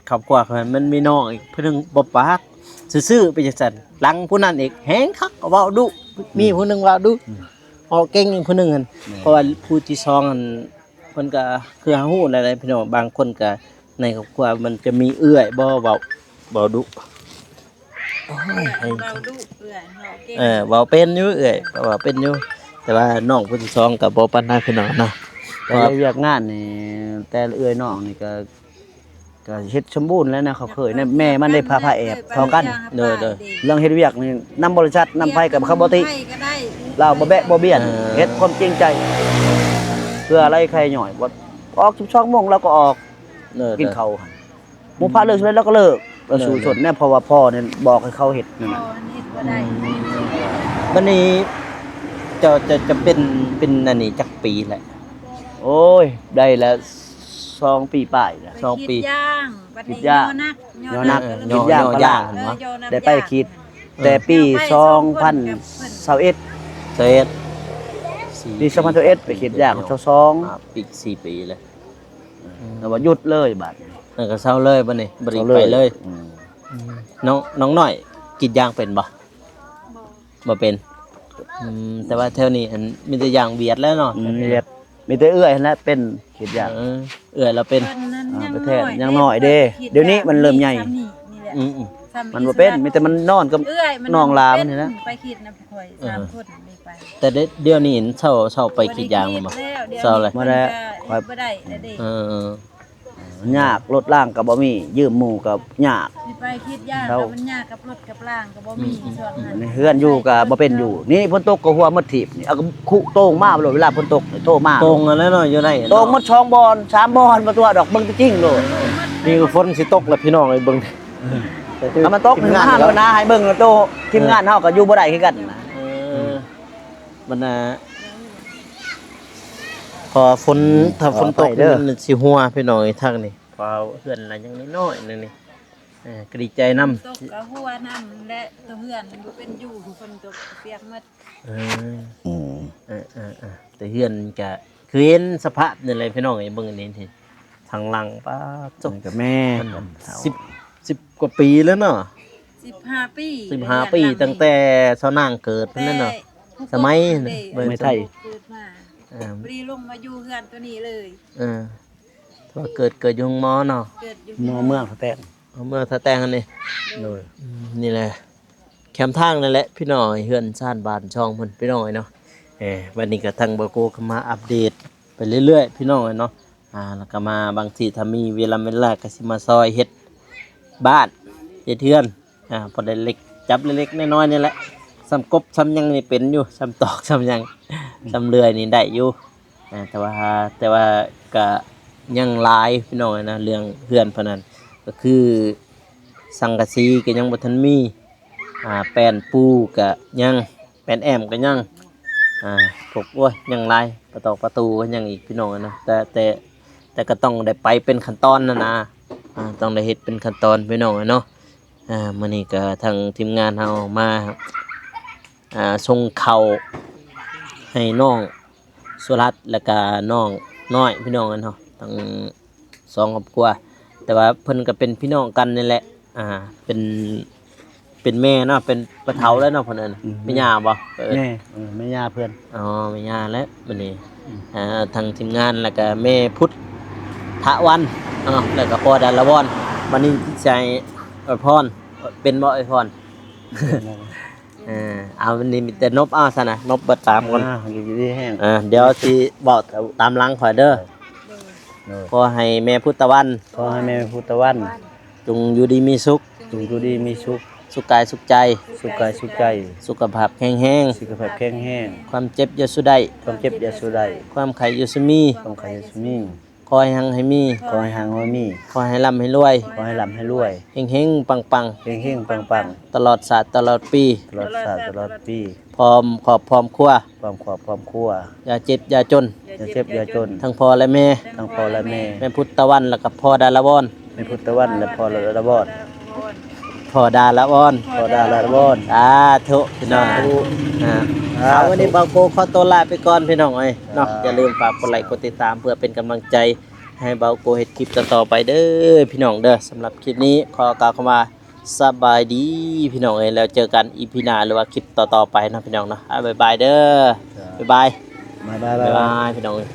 ຄອບຄົວຂ້ອຍມັນມີນ້ອງອີກຜູ້ໜຶ່ງບໍ່ປາກ ຊື່ໆ ເປັນຈັ່ງຊັ້ນ. ຫຼັງຜູ້ນັ້ນອີກແຮງຄັກ ເວົ້າດຸ ອືມ ມີຜູ້ໜຶ່ງເວົ້າດຸ ອືມ ເວົ້າເກັ່ງອີກຜູ້ໜຶ່ງຫັ້ນ. ແມ່ນ ເພາະວ່າຜູ້ທີສອງຫັ້ນ ເພິ່ນກໍຄືເຮົາຮູ້ແຫຼະພີ່ນ້ອງ ບາງຄົນກໍໃນຄອບຄົວມັນຈະມີເອື້ອຍບໍ່ເວົ້າ ເວົ້າດຸ. ໂອ້ຍ ເວົ້າດຸເອື້ອຍ ເວົ້າເກັ່ງ ເອີ ເວົ້າເປັນຢູ່ເອື້ອຍ ເວົ້າເປັນຢູ່ ແຕ່ວ່ານ້ອງຜູ້ທີສອງກໍບໍ່ປານໃດພີ່ນ້ອງເນາະ. ແຕ່ວຽກງານນີ້ ແຕ່ເອື້ອຍນ້ອງນີ້ກໍ ກໍເຮັດສົມບູນແລ້ວນະ ເຂົາເຄີຍນະ ແມ່ມັນໄດ້ພາ ພາແອບເທົ່າກັນ. ໂດຍໆ ເລື່ອງເຮັດວຽກນີ້ ນຳບໍລິສັດ ນຳໃຜກໍເຂົາບໍ່ຕິ ລາວບໍ່ແບະບໍ່ບຽນ ເອີ ເຮັດຄວາມຈິງໃຈ ເພື່ອອາໄລໄຂ່ຍ້ອຍ ບໍ່ອອກສິບສອງໂມງລາວກໍອອກ ໂດຍໆ ກິນເຂົ້າ ໝູ່ພາເລີກຊິເລີກ ລາວກໍເລີກ ລາວສູ້ຊົນແນ່ ເພາະວ່າພໍ່ນີ້ບອກໃຫ້ເຂົາເຮັດນັ້ນນະ ເຮັດບໍ່ໄດ້. ອືມ ບັດນີ້ເຈົ້າ ເຈົ້າ ເຈົ້າເປັນ ເປັນອັນນີ້ຈັກປີແລ້ວ? ໂອ້ຍ ໄດ້ລະສອງປີປາຍລະ ສອງປີ ໄປກຣີດຢາງ ກຣີດຢາງ ຫຍໍ້ໜັກ ຫຍໍ້ໜັກ ເອີ ກຣີດຢາງ ຫຍໍ້ ປະລາງ ຫຍໍ້ ເອີ ເນາະ ໄດ້ໄປກຣີດ ແຕ່ປີສອງພັນຊາວເອັດ ຊາວເອັດ ປີສອງພັນຊາວເອັດ ໄປກຣີດຢາງ ຊາວສອງ ຫ້າປີ ສີ່ປີແລ້ວ. ອືມ ແຕ່ວ່າຢຸດເລີຍບາດນີ້ ແລ້ວກໍເຊົາເລີຍບາດນີ້ ບໍ່ໄດ້ໄປເລີຍ. ອືມ ອືມ ນ້ອງ ນ້ອງນ້ອຍກຣີດຢາງເປັນບໍ່? ບໍ່ ບໍ່ເປັນ. ອືມ ແຕ່ວ່າແຖວນີ້ ອັນ ມີແຕ່ຢາງຫວຽດແຫຼະເນາະ. ອືມ ຫວຽດ ມີແຕ່ເອື້ອຍຫັ້ນແຫຼະເປັນກຣີດຢາງ. ເອີ ເອື້ອຍລາວເປັນ ເອີ ໄປແທນ ຍັງນ້ອຍເດ້ ດຽວນີ້ມັນເລີ່ມໃຫຍ່. ອືມ ມັນບໍ່ເປັນ ມີແຕ່ມັນນອນກັບ ເອື້ອຍມັນ ນ້ອງຫຼາມັນນີ້ນະ ໄປຄິດນຳຂ້ອຍ ເອີ ສາມຄົນນີ້ໄປ ແຕ່ດຽວນີ້ເຊົາ ເຊົາໄປ ບໍ່ໄດ້ ກິດຢາງ ບໍ່ ແລ້ວ ດຽວ ເຊົາແລ້ວ ນີ້ ບໍ່ໄດ້ ເພິ່ນກໍ ບໍ່ໄດ້ແລ້ວເດ້ ເອີ ຍາກ ລົດລາງກໍບໍ່ມີ ຢືມໝູ່ກໍຍາກ ຊິໄປກິດຢາງ ເຊົາ ກໍມັນຍາກ ກັບລົດກັບລາງກໍບໍ່ມີ ອືມ ຊ່ວງນັ້ນ ເຮືອນຢູ່ກໍບໍ່ເປັນຢູ່ ນີ້ຝົນຕົກກໍຫົວໝົດທີບນີ້ ເອົາກໍຄຸໂຕ່ງມາໂລດ ເວລາຝົນຕົກນີ້ໂທມາ ໂຕ່ງຫັ້ນແຫຼະເນາະ ຢູ່ໃນ ໂຕ່ງໝົດສອງບ່ອນສາມບ່ອນ ບໍ່ຕົວະດອກ ເບິ່ງແຕ່ຈິງໂລດ ນີ້ກໍຝົນຊິຕົກແລ້ວ ພີ່ນ້ອງເອີຍ ເບິ່ງ ຖ້າມັນຕົກ ທີມງານ ມາຫາ ເນາະ ບັນຫາໃຫ້ເບິ່ງໂຕ ທີມງານເຮົາກໍຢູ່ບໍ່ໄດ້ຄືກັນນະ ເອີ ບັນຫາ ເພາະວ່າຝົນ ອືມ ຖ້າຝົນຕົກ ຂໍອະໄພເດີ ມັນຊິຫົວ ພີ່ນ້ອງເອີຍ ທາງນີ້ ເພາະເຮືອນລະຍັງນ້ອຍໆ ໜຶ່ງນີ້ ເອີ ກໍດີໃຈນຳ ຝົນຕົກກໍຫົວນຳ ແລະ ຕົວເຮືອນມັນບໍ່ເປັນຢູ່ ຝົນຕົກກໍປຽກໝົດ ເອີ ອືມ ເອີໆໆ ແຕ່ເຮືອນກໍຄືເຫັນສະພາບນີ້ແຫຼະ ພີ່ນ້ອງເອີຍ ເບິ່ງອັນນີ້ ທາງຫຼັງ ປາດໂທ້ ມັນກໍແມ່ນ ມັນ ເຖົ້າ ສິບ ສິບກວ່າປີແລ້ວເນາະ ສິບຫ້າປີ ສິບຫ້າປີ ເຮືອນຫຼັງນີ້ ຕັ້ງແຕ່ຊາວນາງເກີດພຸ້ນແຫຼະເນາະ ແຕ່ ສະໄໝ ເອີ ສະໄໝໄທ ເກີດມາ ເອີ ພໍດີລົງມາຢູ່ເຮືອນຕົວນີ້ເລີຍ ເອີ ແຕ່ວ່າເກີດ ເກີດຢູ່ໂຮງໝໍເນາະ ເກີດຢູ່ ໝໍເມືອງທ່າແຕງ ເມືອງທ່າແຕງອັນນີ້ ໂດຍ ອືມ ນີ້ແຫຼະ ແຄມທາງນັ້ນແຫຼະ ພີ່ນ້ອງເອີຍ ເຮືອນຊານບ້ານຊ່ອງເພິ່ນ ພີ່ນ້ອງເອີຍເນາະ ເອີ ວັນນີ້ກໍທາງບ່າວໂກກໍມາອັບເດດໄປເລື້ອຍໆ ພີ່ນ້ອງເອີຍເນາະ ອ່າ ແລ້ວກໍມາ ບາງທີຖ້າມີເວລາ ເວລາກໍຊິມາຊ່ອຍເຮັດບ້ານ ເຮັດເຮືອນ ອ່າ ພໍໄດ້ເລັກ ຈັບເລັກໆນ້ອຍໆນີ້ແຫຼະ ສ່ຳກົບສ່ຳຫຍັງນີ້ເປັນຢູ່ ສ່ຳຕອກສ່ຳຫຍັງ ສ່ຳເລື່ອຍນີ້ໄດ້ຢູ່ ອ່າ ແຕ່ວ່າ ແຕ່ວ່າກະຍັງຫຼາຍພີ່ນ້ອງເອີຍນະ ເລື່ອງເຮືອນພະນັ້ນ ກໍຄືສັງກະສີກໍຍັງບໍ່ທັນມີ ອ່າ ແປ້ນປູກໍຍັງ ແປ້ນແອ້ມກໍຍັງ ອ່າ ພວກ ໂອ້ຍ ຍັງຫຼາຍ ປະຕອກປະຕູກໍຍັງອີກພີ່ນ້ອງເອີຍນະ ແຕ່ ແຕ່ ແຕ່ກໍຕ້ອງໄດ້ໄປເປັນຂັ້ນຕອນຫັ້ນນະ ອ່າ ຕ້ອງໄດ້ເຮັດເປັນຂັ້ນຕອນພີ່ນ້ອງເອີຍເນາະ ອ່າ ມື້ນີ້ກໍທາງທີມງານເຮົາມາ ອ່າ ສົ່ງເຂົ້າໃຫ້ນ້ອງສຸລັດ ແລ້ວກໍນ້ອງນ້ອຍ ພີ່ນ້ອງເນາະ ທັງສອງຄອບຄົວ ແຕ່ວ່າເພິ່ນກໍເປັນພີ່ນ້ອງກັນນີ້ແຫຼະ ອ່າ ເປັນ ເປັນແມ່ເນາະ ເປັນປະເຖົ້າແລ້ວເນາະ ເພິ່ນເອີ້ນ ອືມ ແມ່ຍ່າບໍ່ ເອີ້ນ ແມ່ ເອີ ແມ່ຍ່າເພິ່ນ ອໍ ແມ່ຍ່າແຫຼະ ບັດນີ້ ອືມ ອ່າ ທາງທີມງານ ແລ້ວກໍແມ່ພຸດທະວັນເນາະ ແລ້ວກໍພໍ່ດາລະວອນ ບັດນີ້ຊິໃຫ້ອວຍພອນ ເປັນບໍ່ອວຍພອນ? ເອີ ເອົາ ນີ້ມີແຕ່ນົບເອົາຊັ້ນນະ ນົບເບິດຕາມກ່ອນ ອ່າ ຢູ່ດີແຮງ ອ່າ ດຽວຊິເວົ້າຕາມຫຼັງຂ້ອຍເດີ ໂດຍ ໂດຍ ຂໍໃຫ້ແມ່ພຸດຕະວັນ ຂໍໃຫ້ແມ່ພຸດຕະວັນ ຈົ່ງຢູ່ດີມີສຸກ ຈົ່ງຢູ່ດີມີສຸກ ສຸກກາຍສຸກໃຈ ສຸກກາຍສຸກໃຈ ສຸຂະພາບແຂງແຮງ ສຸຂະພາບແຂງແຮງ ຄວາມເຈັບຢ່າສູ່ໄດ້ ຄວາມເຈັບຢ່າສູ່ໄດ້ ຄວາມໄຂ້ຢ່າສູ່ມີ ຄວາມໄຂ້ຢ່າສູ່ມີ ຂໍໃຫ້ຮັ່ງໃຫ້ມີ ຂໍໃຫ້ຮັ່ງໃຫ້ມີ ຂໍໃຫ້ລ່ຳໃຫ້ລວຍ ຂໍໃຫ້ລ່ຳໃຫ້ລວຍ ເຮັງໆປັງໆ ເຮັງໆປັງໆ ຕະຫຼອດຊາດຕະຫຼອດປີ ຕະຫຼອດຊາດຕະຫຼອດປີ ພ້ອມຄອບພ້ອມຄົວ ພ້ອມຄອບພ້ອມຄົວ ຢ່າເຈັບຢ່າຈົນ ຢ່າເຈັບຢ່າຈົນ ທັງພໍ່ແລະແມ່ ທັງພໍ່ແລະແມ່ ແມ່ພຸດຕະວັນ ແລ້ວກໍພໍ່ດາລະວອນ ແມ່ພຸດຕະວັນ ແລະ ພໍ່ດາລະວອນ ພໍ່ດາລະວອນ ພໍ່ດາລະວອນ ສາທຸ ພີ່ນ້ອງ ສາທຸ ອ່າ ສາທຸ ເອົາ ວັນນີ້ບ່າວໂກຂໍຕົວລາໄປກ່ອນ ພີ່ນ້ອງເອີຍເນາະ ອ່າ ຢ່າລືມຝາກກົດໄລກົດຕິດຕາມ ເພື່ອເປັນກຳລັງໃຈໃຫ້ບ່າວໂກເຮັດຄລິບຕໍ່ໆໄປເດີ ພີ່ນ້ອງເດີ ສຳລັບຄລິບນີ້ຂໍກ່າວຄຳວ່າ ສະບາຍດີພີ່ນ້ອງເອີຍ ແລ້ວເຈີກັນອີພີໜ້າ ຫຼືວ່າຄລິບຕໍ່ໆໄປເນາະພີ່ນ້ອງເນາະ ອ່າ ບາຍບາຍເດີ ບາຍບາຍ ບາຍບາຍ ບາຍບາຍພີ່ນ້ອງເອີຍ.